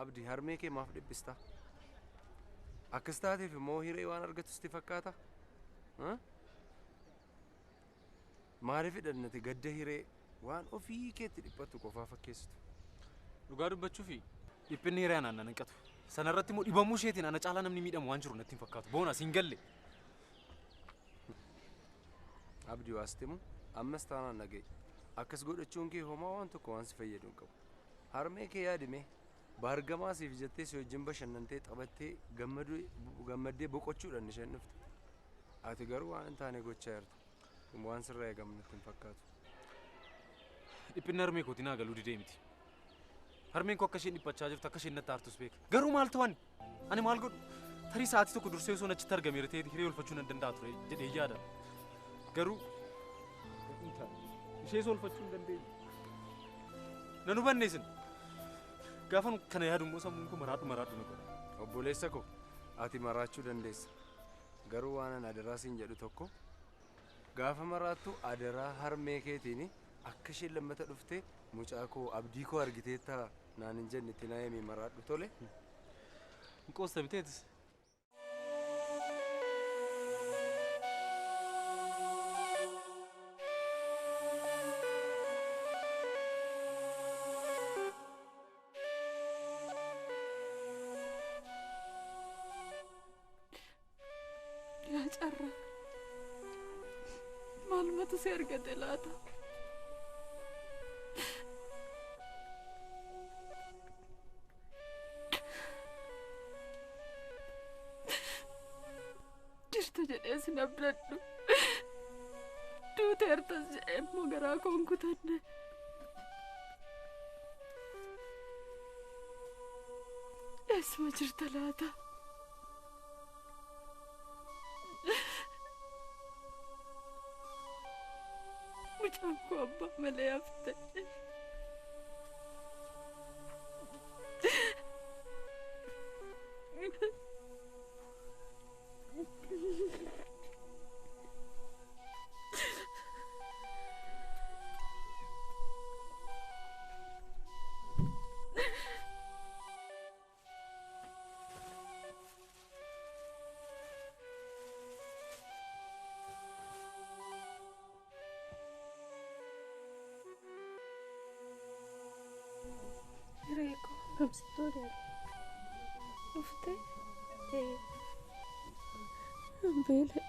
Abdi harmee kee maaf dhiphista? Akkas taateef immoo hiree waan argattu sitti fakkaata? Maaliif hidhannate gadda hiree waan ofii keetti dhiphattu qofaa fakkeessitu? Dhugaa dubbachuufi dhiphinni hiree anaan nan hanqatu. Sanarratti immoo dhibamuu isheetiin ana caalaa namni miidhamu waan jiru natti hin fakkaatu. Boona siin galle. Abdi waasitti ammas taanaan dhaga'i. Akkas godhachuun kee homaa waan tokko waan si fayyadu hin qabu. Harmee kee yaadime baargamaa siif jettee si wajjin bashannantee taphattee gammaddee boqochuudhaan isheen dhufte. Ati garuu waan hin taane gochaa jirta. Kun waan sirraa eegamu natti hin fakkaatu. Dhiphinni harmee kootii naa galuu didee miti. Harmeen koo akka isheen dhiphachaa jirtu akka isheen natti aartus beeka. Garuu maaltu ani? Ani maal godhu? Tarii sa'aatii tokko dursee osoo achitti argameera ta'ee hiree oolfachuu nan danda'a ture jedhee yaada. Garuu ishee oolfachuu hin dandeenye. Nan hubanne isin. Gaafa kana yaadu immoo sammuun koo maraadhu maraadhu na godha. Obboleessa koo ati maraachuu dandeessa. Garuu waan ani adaraa siin jedhu tokko gaafa maraattu adaraa harmee keetiin akka isheen lammata dhuftee mucaa koo abdii koo argiteetta naan hin jenne itti naa himi maraadhu tole. Qoosta biteetis. Yaa carraa maalumatu si argate laata? Jirta jedhee sin abdadhu. Duuteertas jedhee immoo garaa koo hin kutanne. Eessuma jirta laata? Mucaan koo abbaa malee hafte. Kamsitti tole. Dhuftee? Beela'e.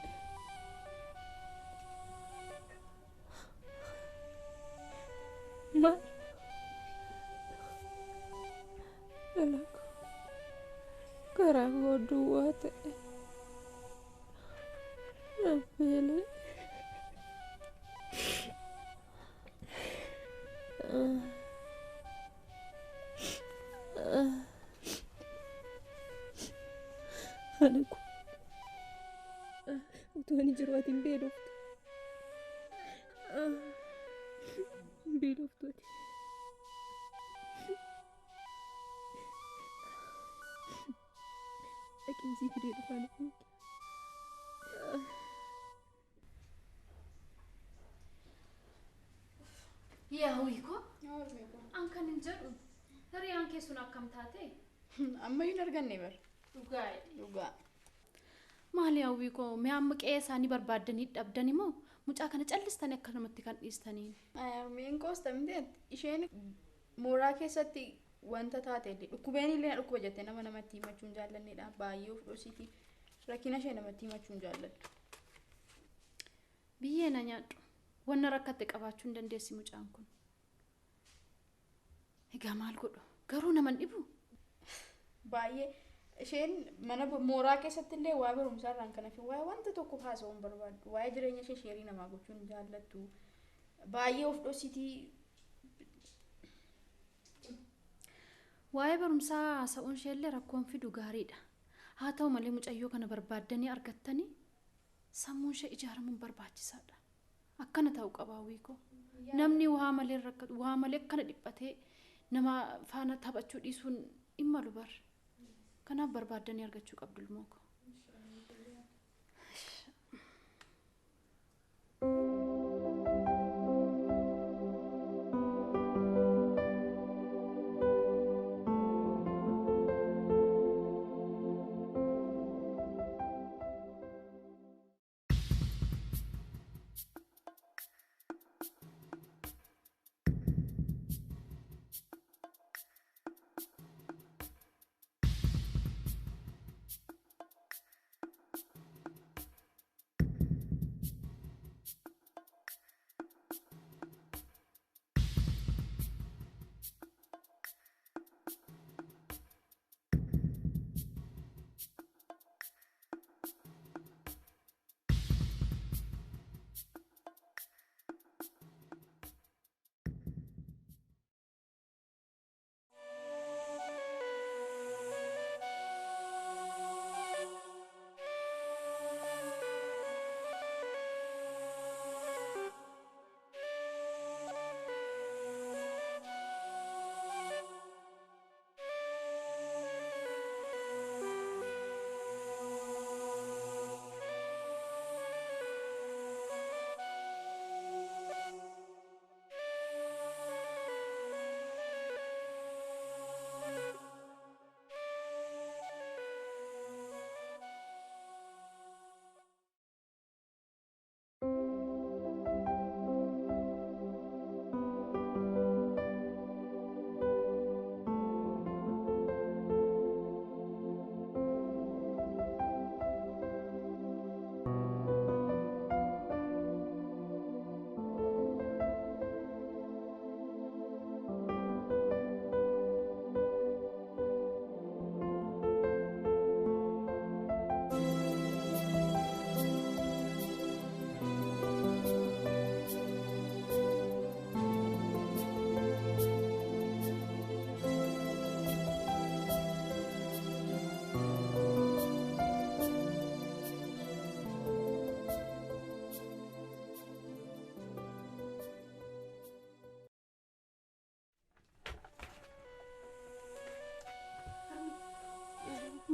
Maal? Dhala koo garaan koo duwwaa ta'e. Beela'e. Haadha koo utuu ani jiru ati hin beeloftu. Hin beeloftu ati. Dhaqinsii fidee dhufaa na eegi. Yaa hawwii koo, an kan hin jedhu hiriyaan kee sun akkam taate? Ammayyuu hin arganne bar. Dhugaa. Dhugaa. Maali hawwii koo, mee amma qe'ee isaanii barbaaddanii dhabdani moo mucaa kana callistanii akkanumatti kan dhiistaniin? Harmeen koos tamte isheen mooraa keessatti wanta taate illee dhukkubeen illee na dhukkuba jettee nama namatti himachuu hin jaallannedha. Baay'ee of dhosiiti. Rakkina ishee namatti himachuu hin jaallattu. Biyyee na nyaadhu. Wanna rakkatte qabaachuu hin dandeessi mucaan kun. Egaa maal godhu? Garuu nama hin dhibu? Baay'ee isheen mana mooraa keessatti illee waa barumsaa irraan kan hafe waa'ee wanta tokko haasa'uu hin barbaaddu. Waa'ee jireenya ishee sheerii namaa gochuu hin jaallattu. Baay'ee of dhosiitii. Waa'ee barumsaa haasa'uun ishee illee rakkoon fidu gaariidha. Haa ta'u malee mucayyoo kana barbaaddanii argattanii sammuun ishee ijaaramuun barbaachisaadha. Akkana ta'uu qaba hawwii koo. Namni waa malee rakkatu, waa malee akkana dhiphatee nama faana taphachuu dhiisuun hin malu bar. Kanaaf barbaaddanii argachuu qabdu ilmoo koo.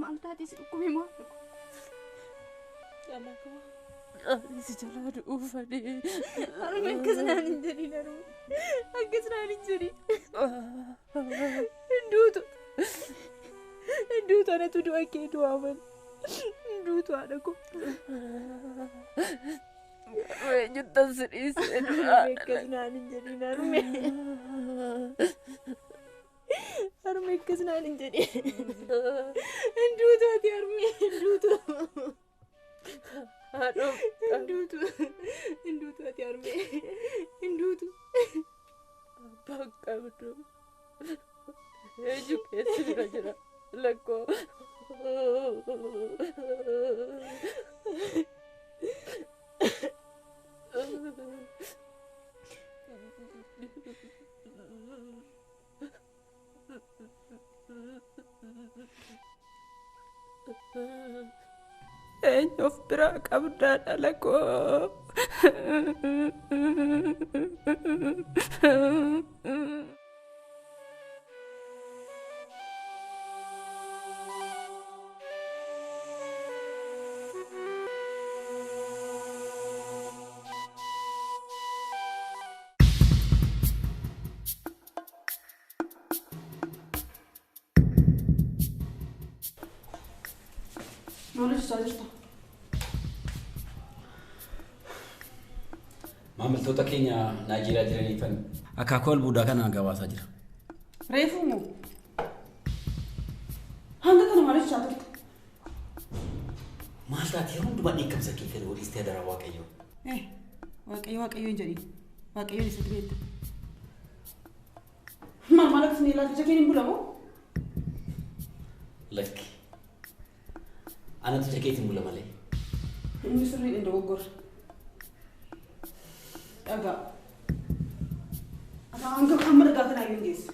Maal taatee si dhukkube moo? Dhala koo. Si jalaa du'uuf ani. Harmee akkas naan hin jedhin harmee. Akkas naan hin jedhin. Hin duutu. Hin duutu anatu du'a kee du'aa malee. Hin duutu haadha koo. Eenyuttan si dhiisee du'aa. Akkas naan hin jedhin harmee. Harmee akkas naan hin jedhin. Hin duutu ati harmee hin duutu. Haadhoo. Hin duutu. Hin duutu ati harmee. Hin duutu. Abbaan qabdu. Eenyu keessa bira jira lakkoo. Eenyu of biraa qabdaa dhala koo. Maal hojjechaa jirta? Maamiltoota keenya Naayijeeriyaa jiraniifan akaakuu albuudaa kana gabaasaa jira. Reefuu moo? Hanga kana maal hojjechaa turte? Maal taate yeroo hundumaa dheekkamsa kee fedhe waliistee adaraa Waaqayyoo. Waaqayyo Waaqayyo hin jedhin. Waaqayyoon isatti beekta. Maal maal akkasii ilaalcha ija keen hin bulamoo? Lakki. Anatu ija keetiin bula malee. Inni sirriidha hin dogoggorre. Dhagaa. Ati hanga hamma dhagaa kanaa iyyuu hin geessu.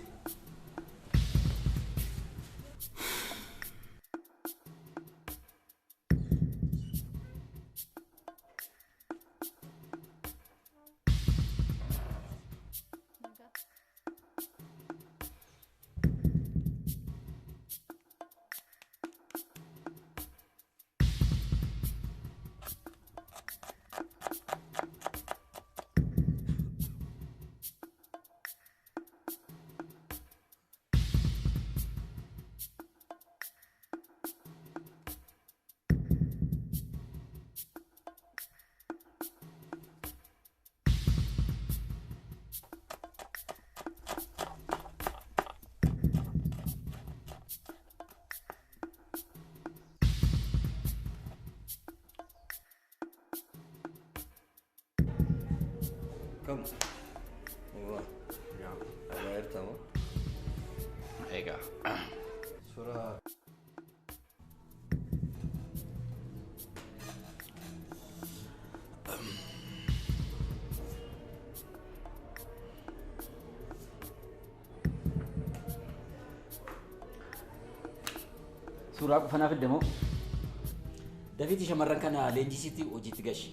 Kam? Uumaa. Yaa. Alaa jirta moo? Egaa. Suuraa. Suuraa qofa naaf fidde moo? Dafiitii shamarran kana leenjisiitii hojiitti gashi.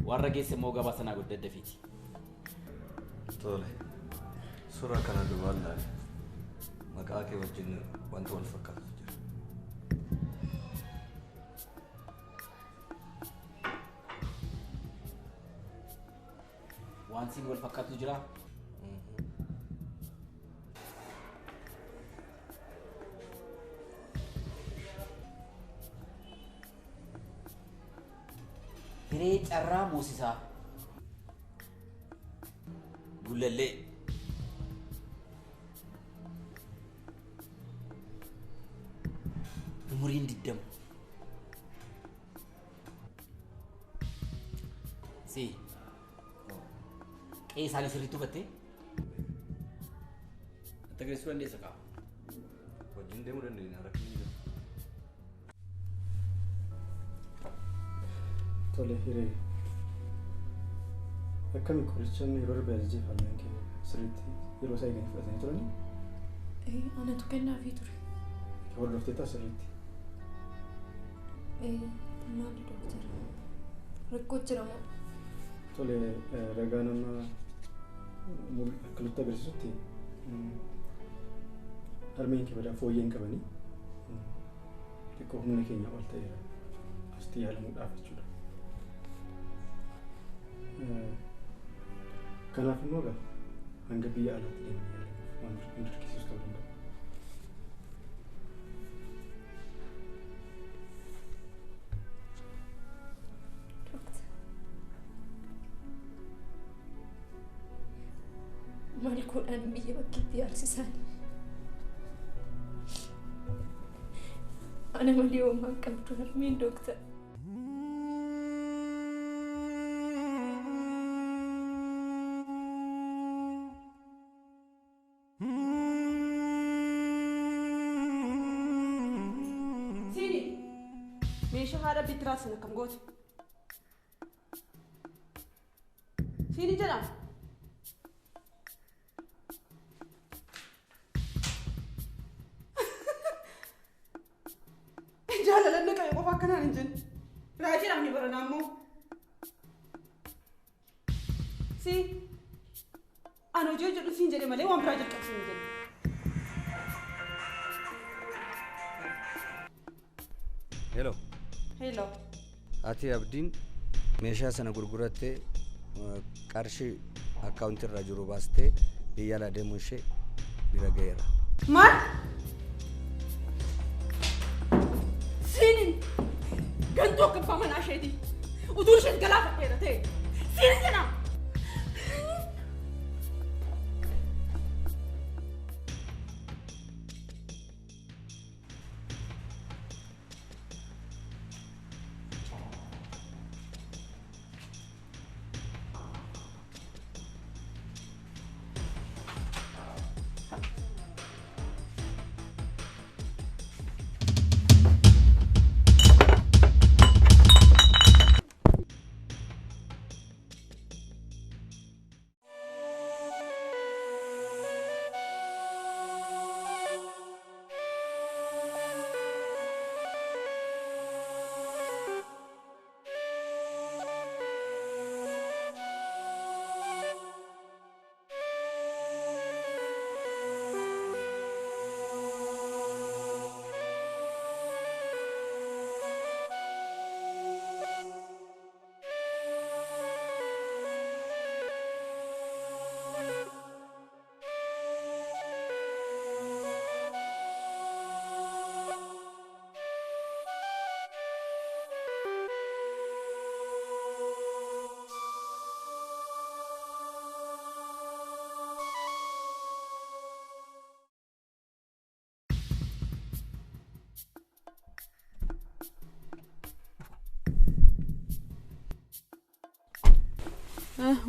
Warra geesse immoo gabaa sanaa godhi daddafiiti. Tole. Suuraa kana duubaan ilaali. Maqaa kee wajjin wanta wal fakkaatutu jira. Waan siin wal fakkaatutu jiraa? Hiree carraa moosisaa. Gullallee. Umuriin 20. Si. Qe'ee isaanii sirriitti hubattee? Natti agarsiisuu dandeessa kaa? Wajjin deemuu dandeenya rakkinni jira. Tole hiree. Akkami qorichaan yeroo darbe ajajee harmeen kee sirriitti yeroo isaa eeganii fudhatanii turanii? Anatu kennaafii ture. Hordofteettaa sirriitti? Maali dooktar? Rakkoo jira moo? Tole ragaa nama akka nutti agarsiisutti harmeen kee badaa fooyyee hin qabanii xiqqoo humna keenya ol ta'eera asitti yaalamuudhaaf jechuudha. Kanaaf immoo egaa hanga biyya alaatti deemanii yaalamuuf waan nu dirqisiisu ta'uu danda'a. Maal godhaan biyya bakkeetti yaalsisan? Ana malee homaa hin qabdu harmeen dooktar. Siini meeshaa haadha bitiraas akkam goote? Siini jedhama. Jaalalli qabe qofa akkanaan hin jenne. Raajiidhaaf ni baranaa immoo. Si ani hojii hojjedhu siin jedhe malee waan biraa jalqabsiin hin jenne. Hello. Hello. Ati Abdiin meeshaa sana gurgurattee qarshii akkaawuntii irra jiru baastee biyya alaa deemuun ishee bira ga'eera. Maal? Siinin gantuu akka abbaa manaa isheeti. Utuu isheen galaafadheera ta'e. Siinin jedhama.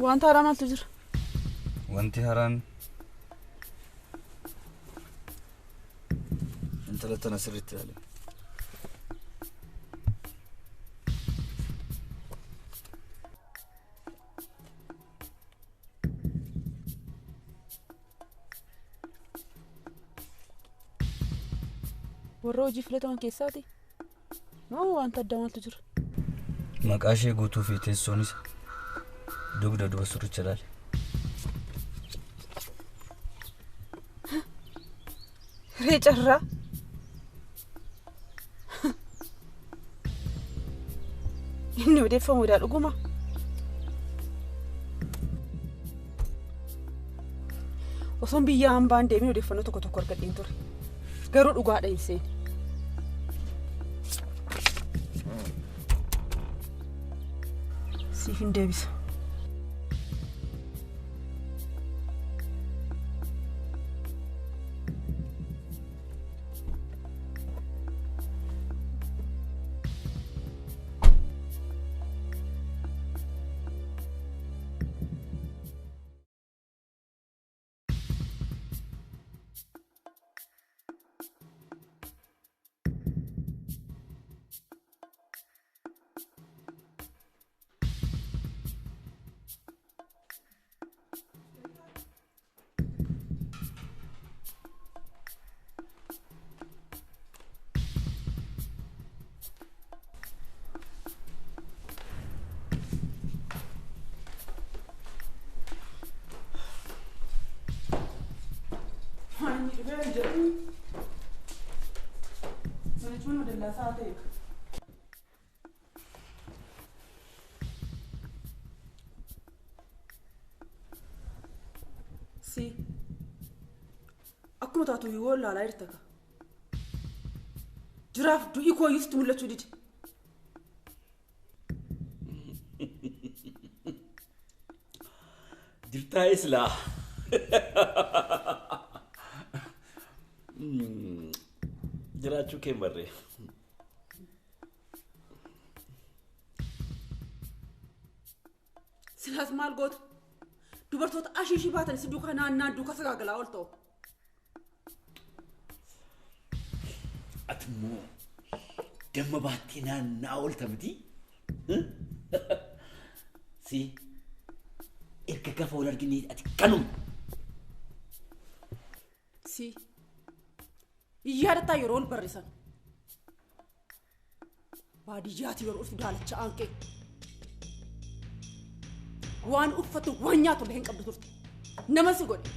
Wanta haaraa maaltu jira? Wanti haaraan intala tana sirriitti ilaali. Warra hojii filataman keessaati? Moo wanta addaa maaltu jira? Maqaa ishee guutuu fi teessoon isa dugda duuba sirriitti ilaali. Ree carraa. Inni odeeffamuudhaa dhuguma. Osoon biyya hambaan deemin odeeffannoo tokko tokko argadheen ture. Garuu dhugaadha hin seene. Siif hin deebisa. Si. Akkuma taatu yoo ilaalaa jirta ka. Jiraaf du'i koo iyyuu sitti mul'achuu dide. Jirtaa islaa. Jiraachuu kee hin barree. Silaas maal gootu? Dubartoota ashiishii baatan si duukaa naannaan duukaa sagaagalaa ol ta'u. Ati immoo damma baattee naannaa oolta miti? Si erga gaafa wal argine ati kanuma. Si yaadataa yeroo ol barrisan. Baadiyyaatti yeroo dhuftu daalacha aanqee. Waan uffatu waan nyaatu illee hin qabdu turte. Nama si godhe.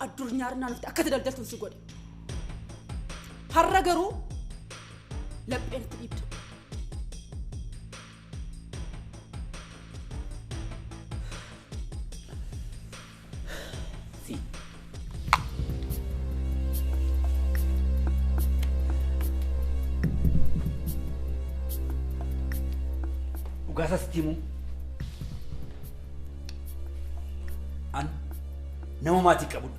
Addunyaa irraa dhufte akka daldaltu si godhe. Har'a garuu lapheen itti dhiibda. Si. Dhugaasaa sitti himuu? An nama maatii qabudha.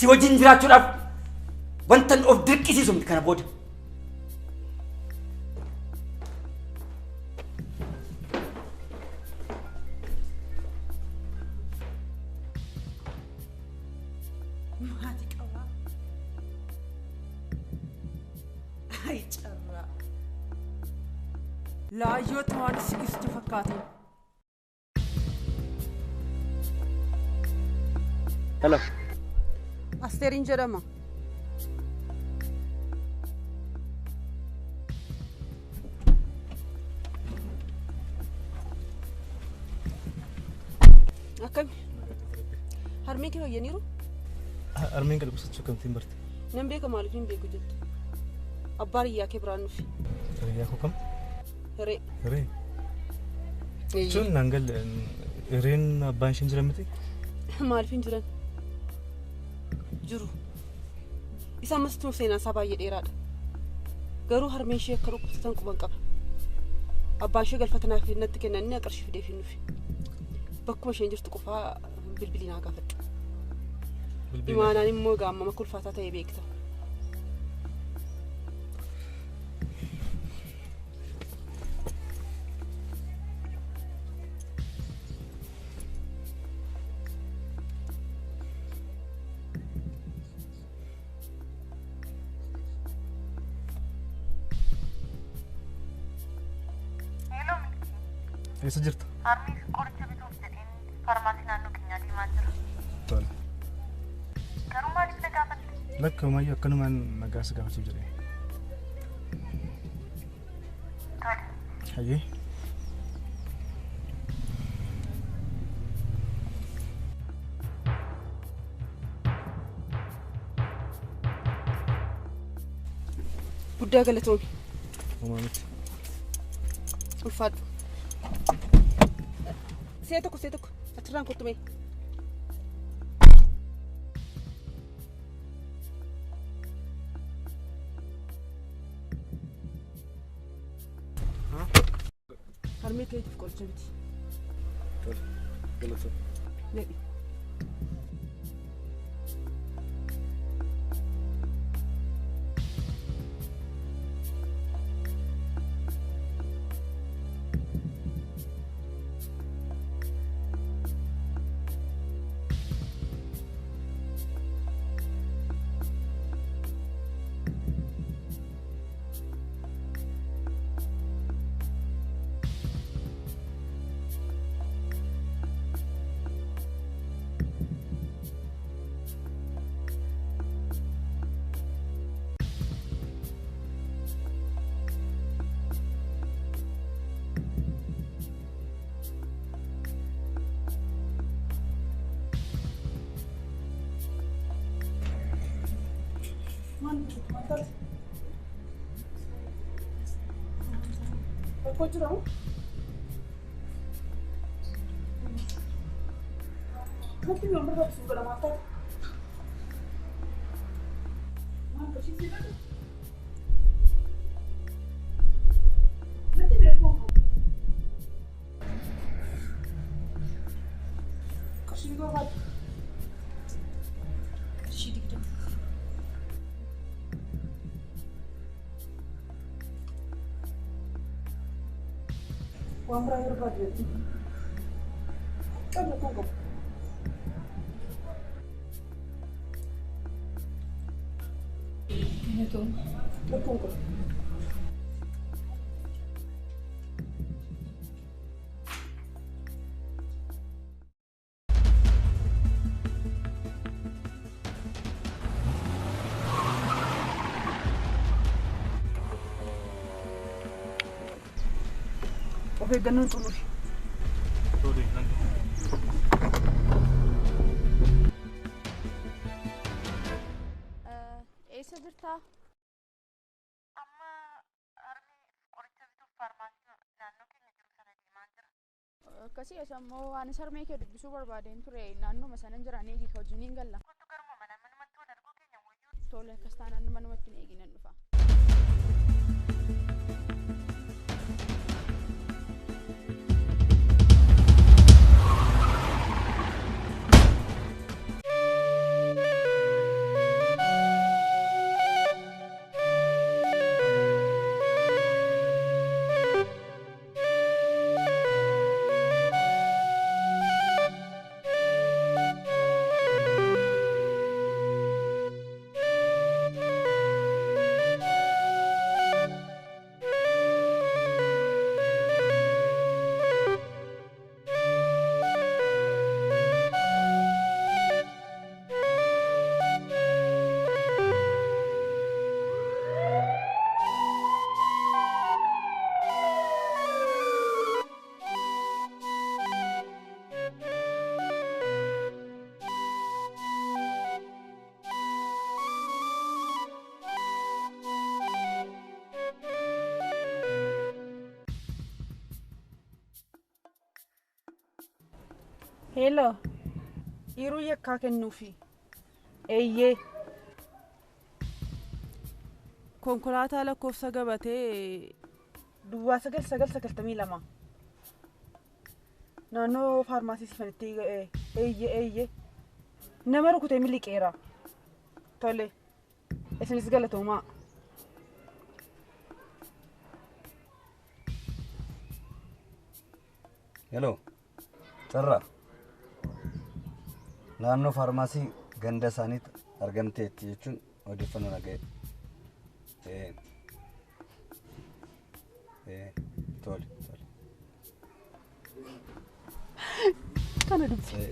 Si wajjin jiraachuudhaaf wantan of dirqisiisu miti kana booda. Maatii qabaa. Ay carraa. Laayyootti waan si ibsitu fakkaatiin. Hello. Asteeriin jedhama. Akkami? Harmeen kee fayyaniiru? Harmeen kan dhukkubsachuu akkamittiin barte? Nan beeka maaliif hin beeku jettu. Abbaan hiyyaa kee biraan dhufe. Hiyyaa koo kam? Hiree. Hiree? Jechuun naan galle hireen abbaan isheen jiran miti? Maaliif hin jiran? Jiru. Isa ammas tuma seenaan isaa baay'ee dheeraadha. Garuu harmeen ishee akka dhukkubsatan quban qaba. Abbaan ishee galfata naaf natti kennan inni qarshii fideef hin dhufe. Bakkuma isheen jirtu qofaa bilbilii naa gaafadhu. Imaanaan immoo gaammama kulfaataa ta'e beekta. Eessa jirta? Harmeef qoricha bituuf jedheen faarmaasii naannoo keenyaa deemaa jira. Tole. Garuu maaliif na gaafatte? Lakka homaayyuu akkanumaan nagaa si gaafachuuf jedhee. Tole. Hayyee. Guddaa galatoomi. Homaa miti. Ulfaadhu. See tokko achirraan kottu mee. Harmee keetiif qoricha biti. Tole galatoomi. Nadhi. Rakkoo jira moo? Natti mi'oon barbaachisu godha maal taate? Maal qabsiisee jedhu? Natti mi'oon qabu. Qarshii barbaadu. Qarshii 20. Waan biraa yoo barbaadde natti. Qabna kun qabu. Galatoomna. Rakkoon qabu. Of eeggannoon xumuri. Tole, nan Eessa jirtaa? Amma harmee qoricha bituuf faarmaasii naannoo keenya jiru sana deemaa jira. Akkasii eessa immoo ani harmee kee dubbisuu barbaadeen ture naannuma sana jiran eegi ka wajjin hin galla. Kottu garuma mana manumatti wal arguu keenya wayyuu. Tole akkas taanaan manumatti hin eeginan dhufa. Hello. Yeroo yakkaa kennuufi. Eeyyee. Konkolaataa lakkoofsa gabatee duwwaa 9992. Naannoo faarmaasii sifanitti eeyyee eeyyee. Nama rukutee miliqeera. Tole. Isinis galatoomaa. Hello. Carraa. Naannoo faarmaasii ganda isaaniitti argamteetti jechuun odeeffannoo dhaga'e. Tole tole. Kana dubbi.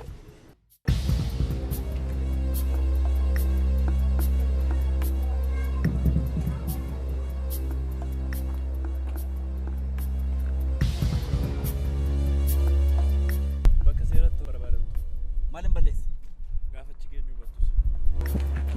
Bakka seeratti barbaadamtu. Maal hin balleesse? Gaafa achi geenyu hubattus.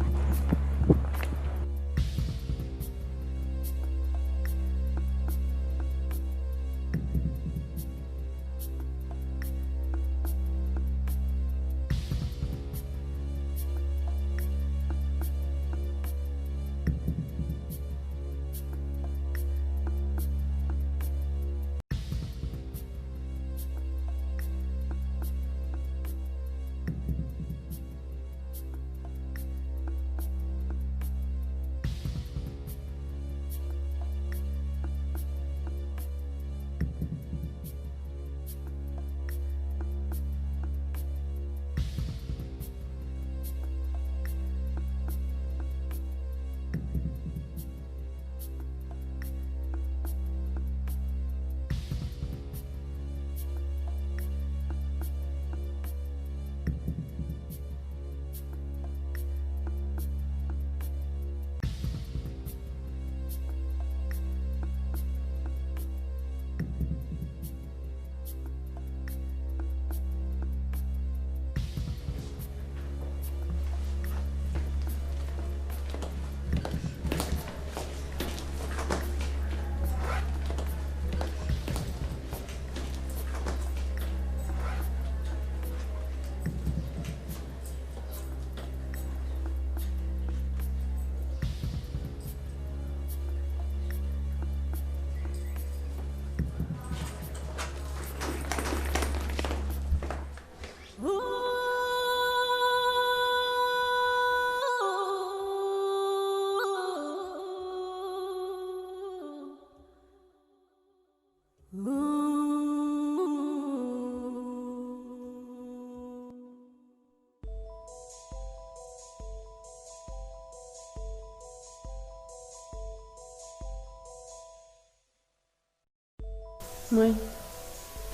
Maal?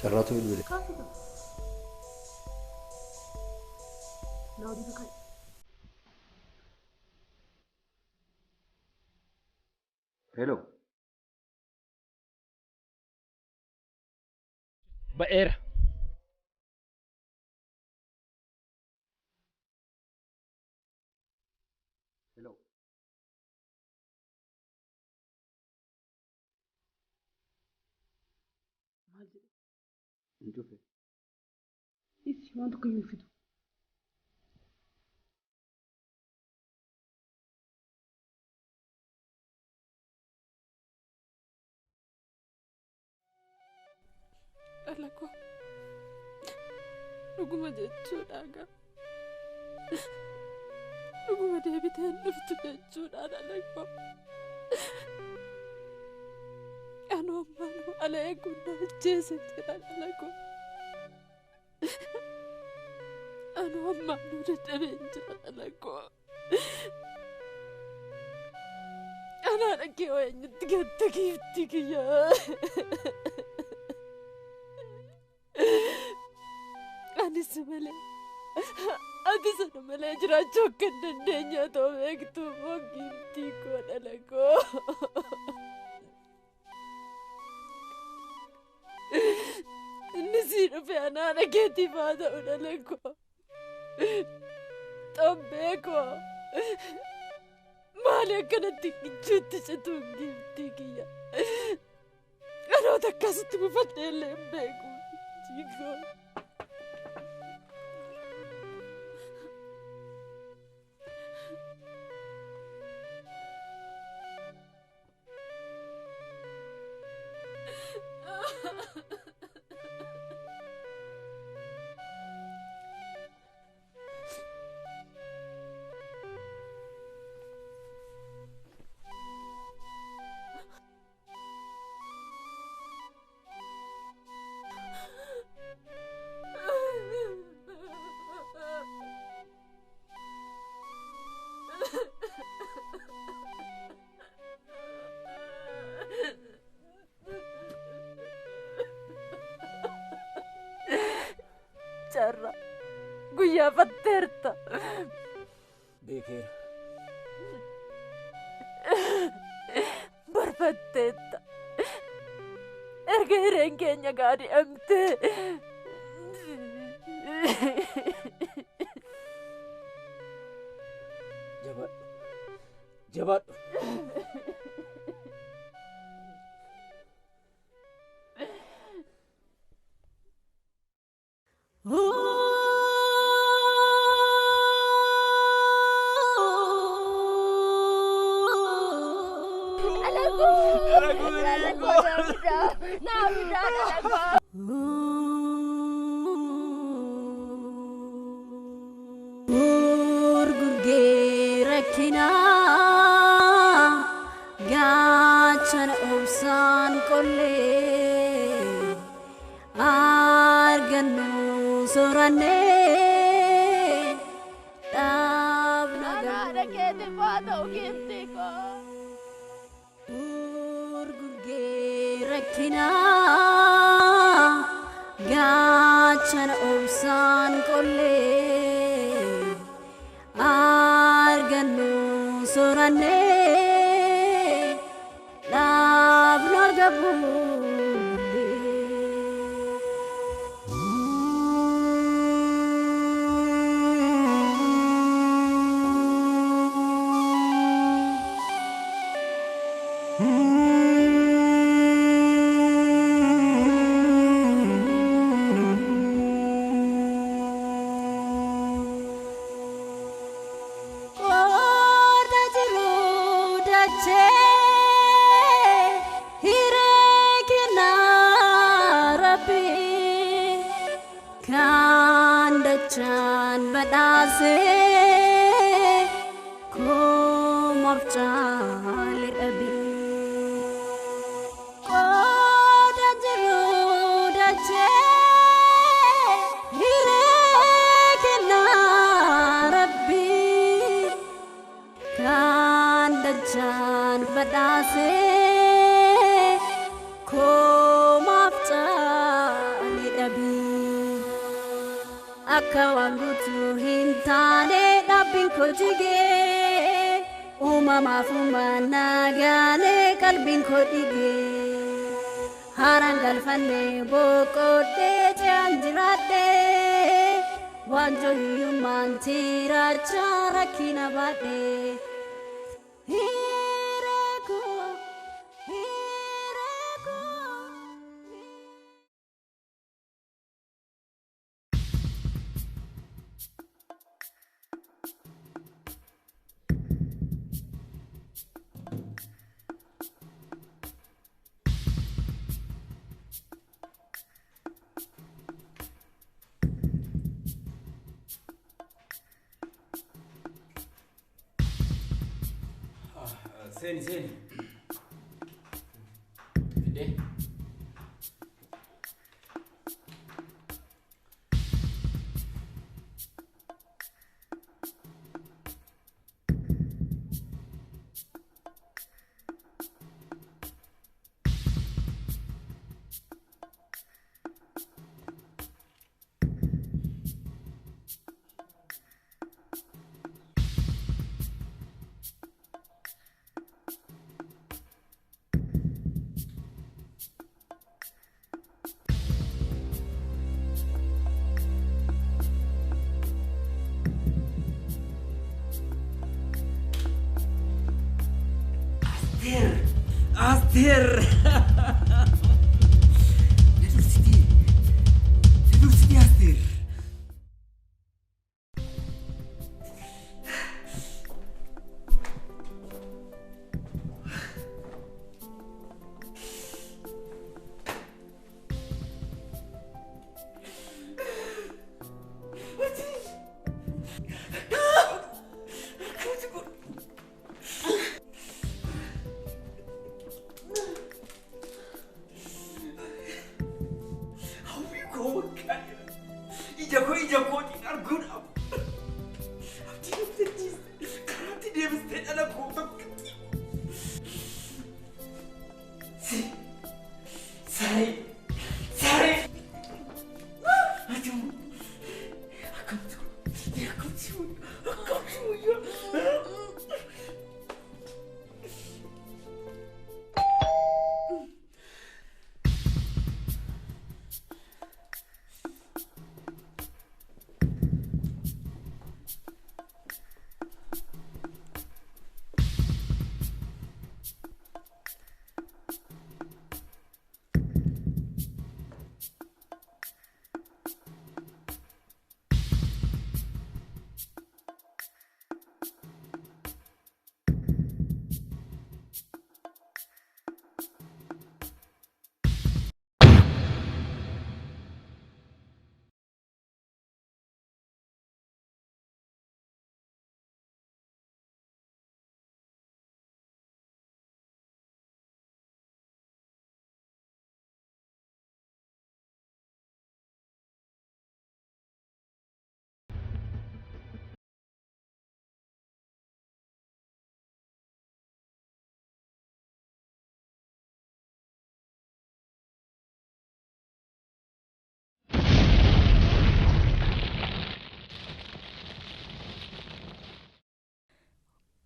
Carraatu bilbile. Hello. Ba'eera. Hello. Maal jedhe? Hin cufe. Isi waan tokko iyyuu hin fidu. Dhala koo dhuguma jechuudha gaa. Dhuguma deebitee hin dhuftu jechuudha dhala koo. Anuu ammaanuu ala eeguun na ajjeese jira dhala koo. Anuu ammaanuu dadhabeen jira dhala koo. Anaa dhagee waa eenyutti gatta giiftii kiyyaa. Anis malee ati sana malee jiraachuu akka hin dandeenye otoo beektuu immoo giiftii koo dhala koo. Inni sii dhufe anaa dhageetiif haa ta'u dhala koo. Xobbee koo maali akkanatti gichuutti cituun giiftii kiyya. Dhaloota akkasitti mufadhee illee hin beeku giiftii koo. Carraa guyyaa fatteerta. Beekeera. Barfatteetta. Erga hireen keenya gaadi'amtee. Jabaadhu. Jabaadhu. Gurgurgee rakkinaa gaachana obsaan qollee argannu soorannee dhaabna Gurgurgee rakkinaa gaachana obsaan qollee argannu soorannee dhaabnu argamu. Qooda jiru dachee hiree kennaa Rabbi kan dachaan badhaasee kumaaf caale dhabe. Qooda jiru dachee hiree kennaa Rabbi. Kan dachaan badhaasee kumaaf Akka waan guutuu hin taane dhaabbiin koo jigee uumamaaf uumaan nagaalee qalbiin koo dhigee haaraan galfanne boqodhee ce'aan jiraadhee waanjoo hiyyummaan tiraachaa rakkina baadhee. Hiree koo hiree koo. Seeni seeni. Fidee. Asteer! Asteer! Na dursitee! Na dursitee Asteer! Ija koo ija kootiin arguudhaaf abdii naftachiiste karaatti deebistee dhala koo tokkotti. Si saree saree ati akkamtu akkamtu akkamtu.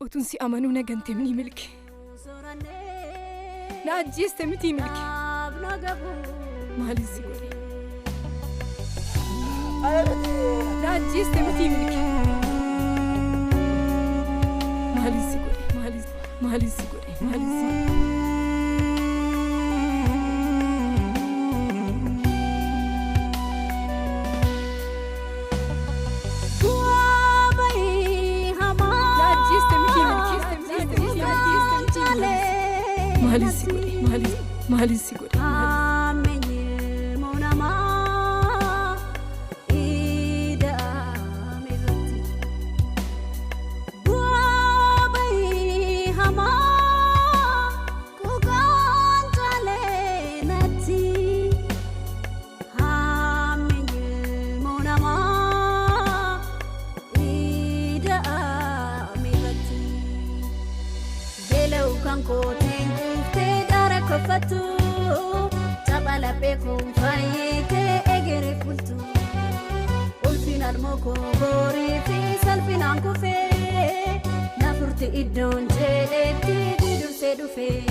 Utuun si amanuu na gantee ni milki. Na ajjeeste miti milki. Maaliin si godhe? Na ajjeeste miti milki. Maaliin si godhe? Maaliin si godhe? Maaliin si godhe? Maaliin si godhe? Maaliin si godhe? koo gorii fi salphinaan kufee na furti iddoon jedhetti dursee dhufee.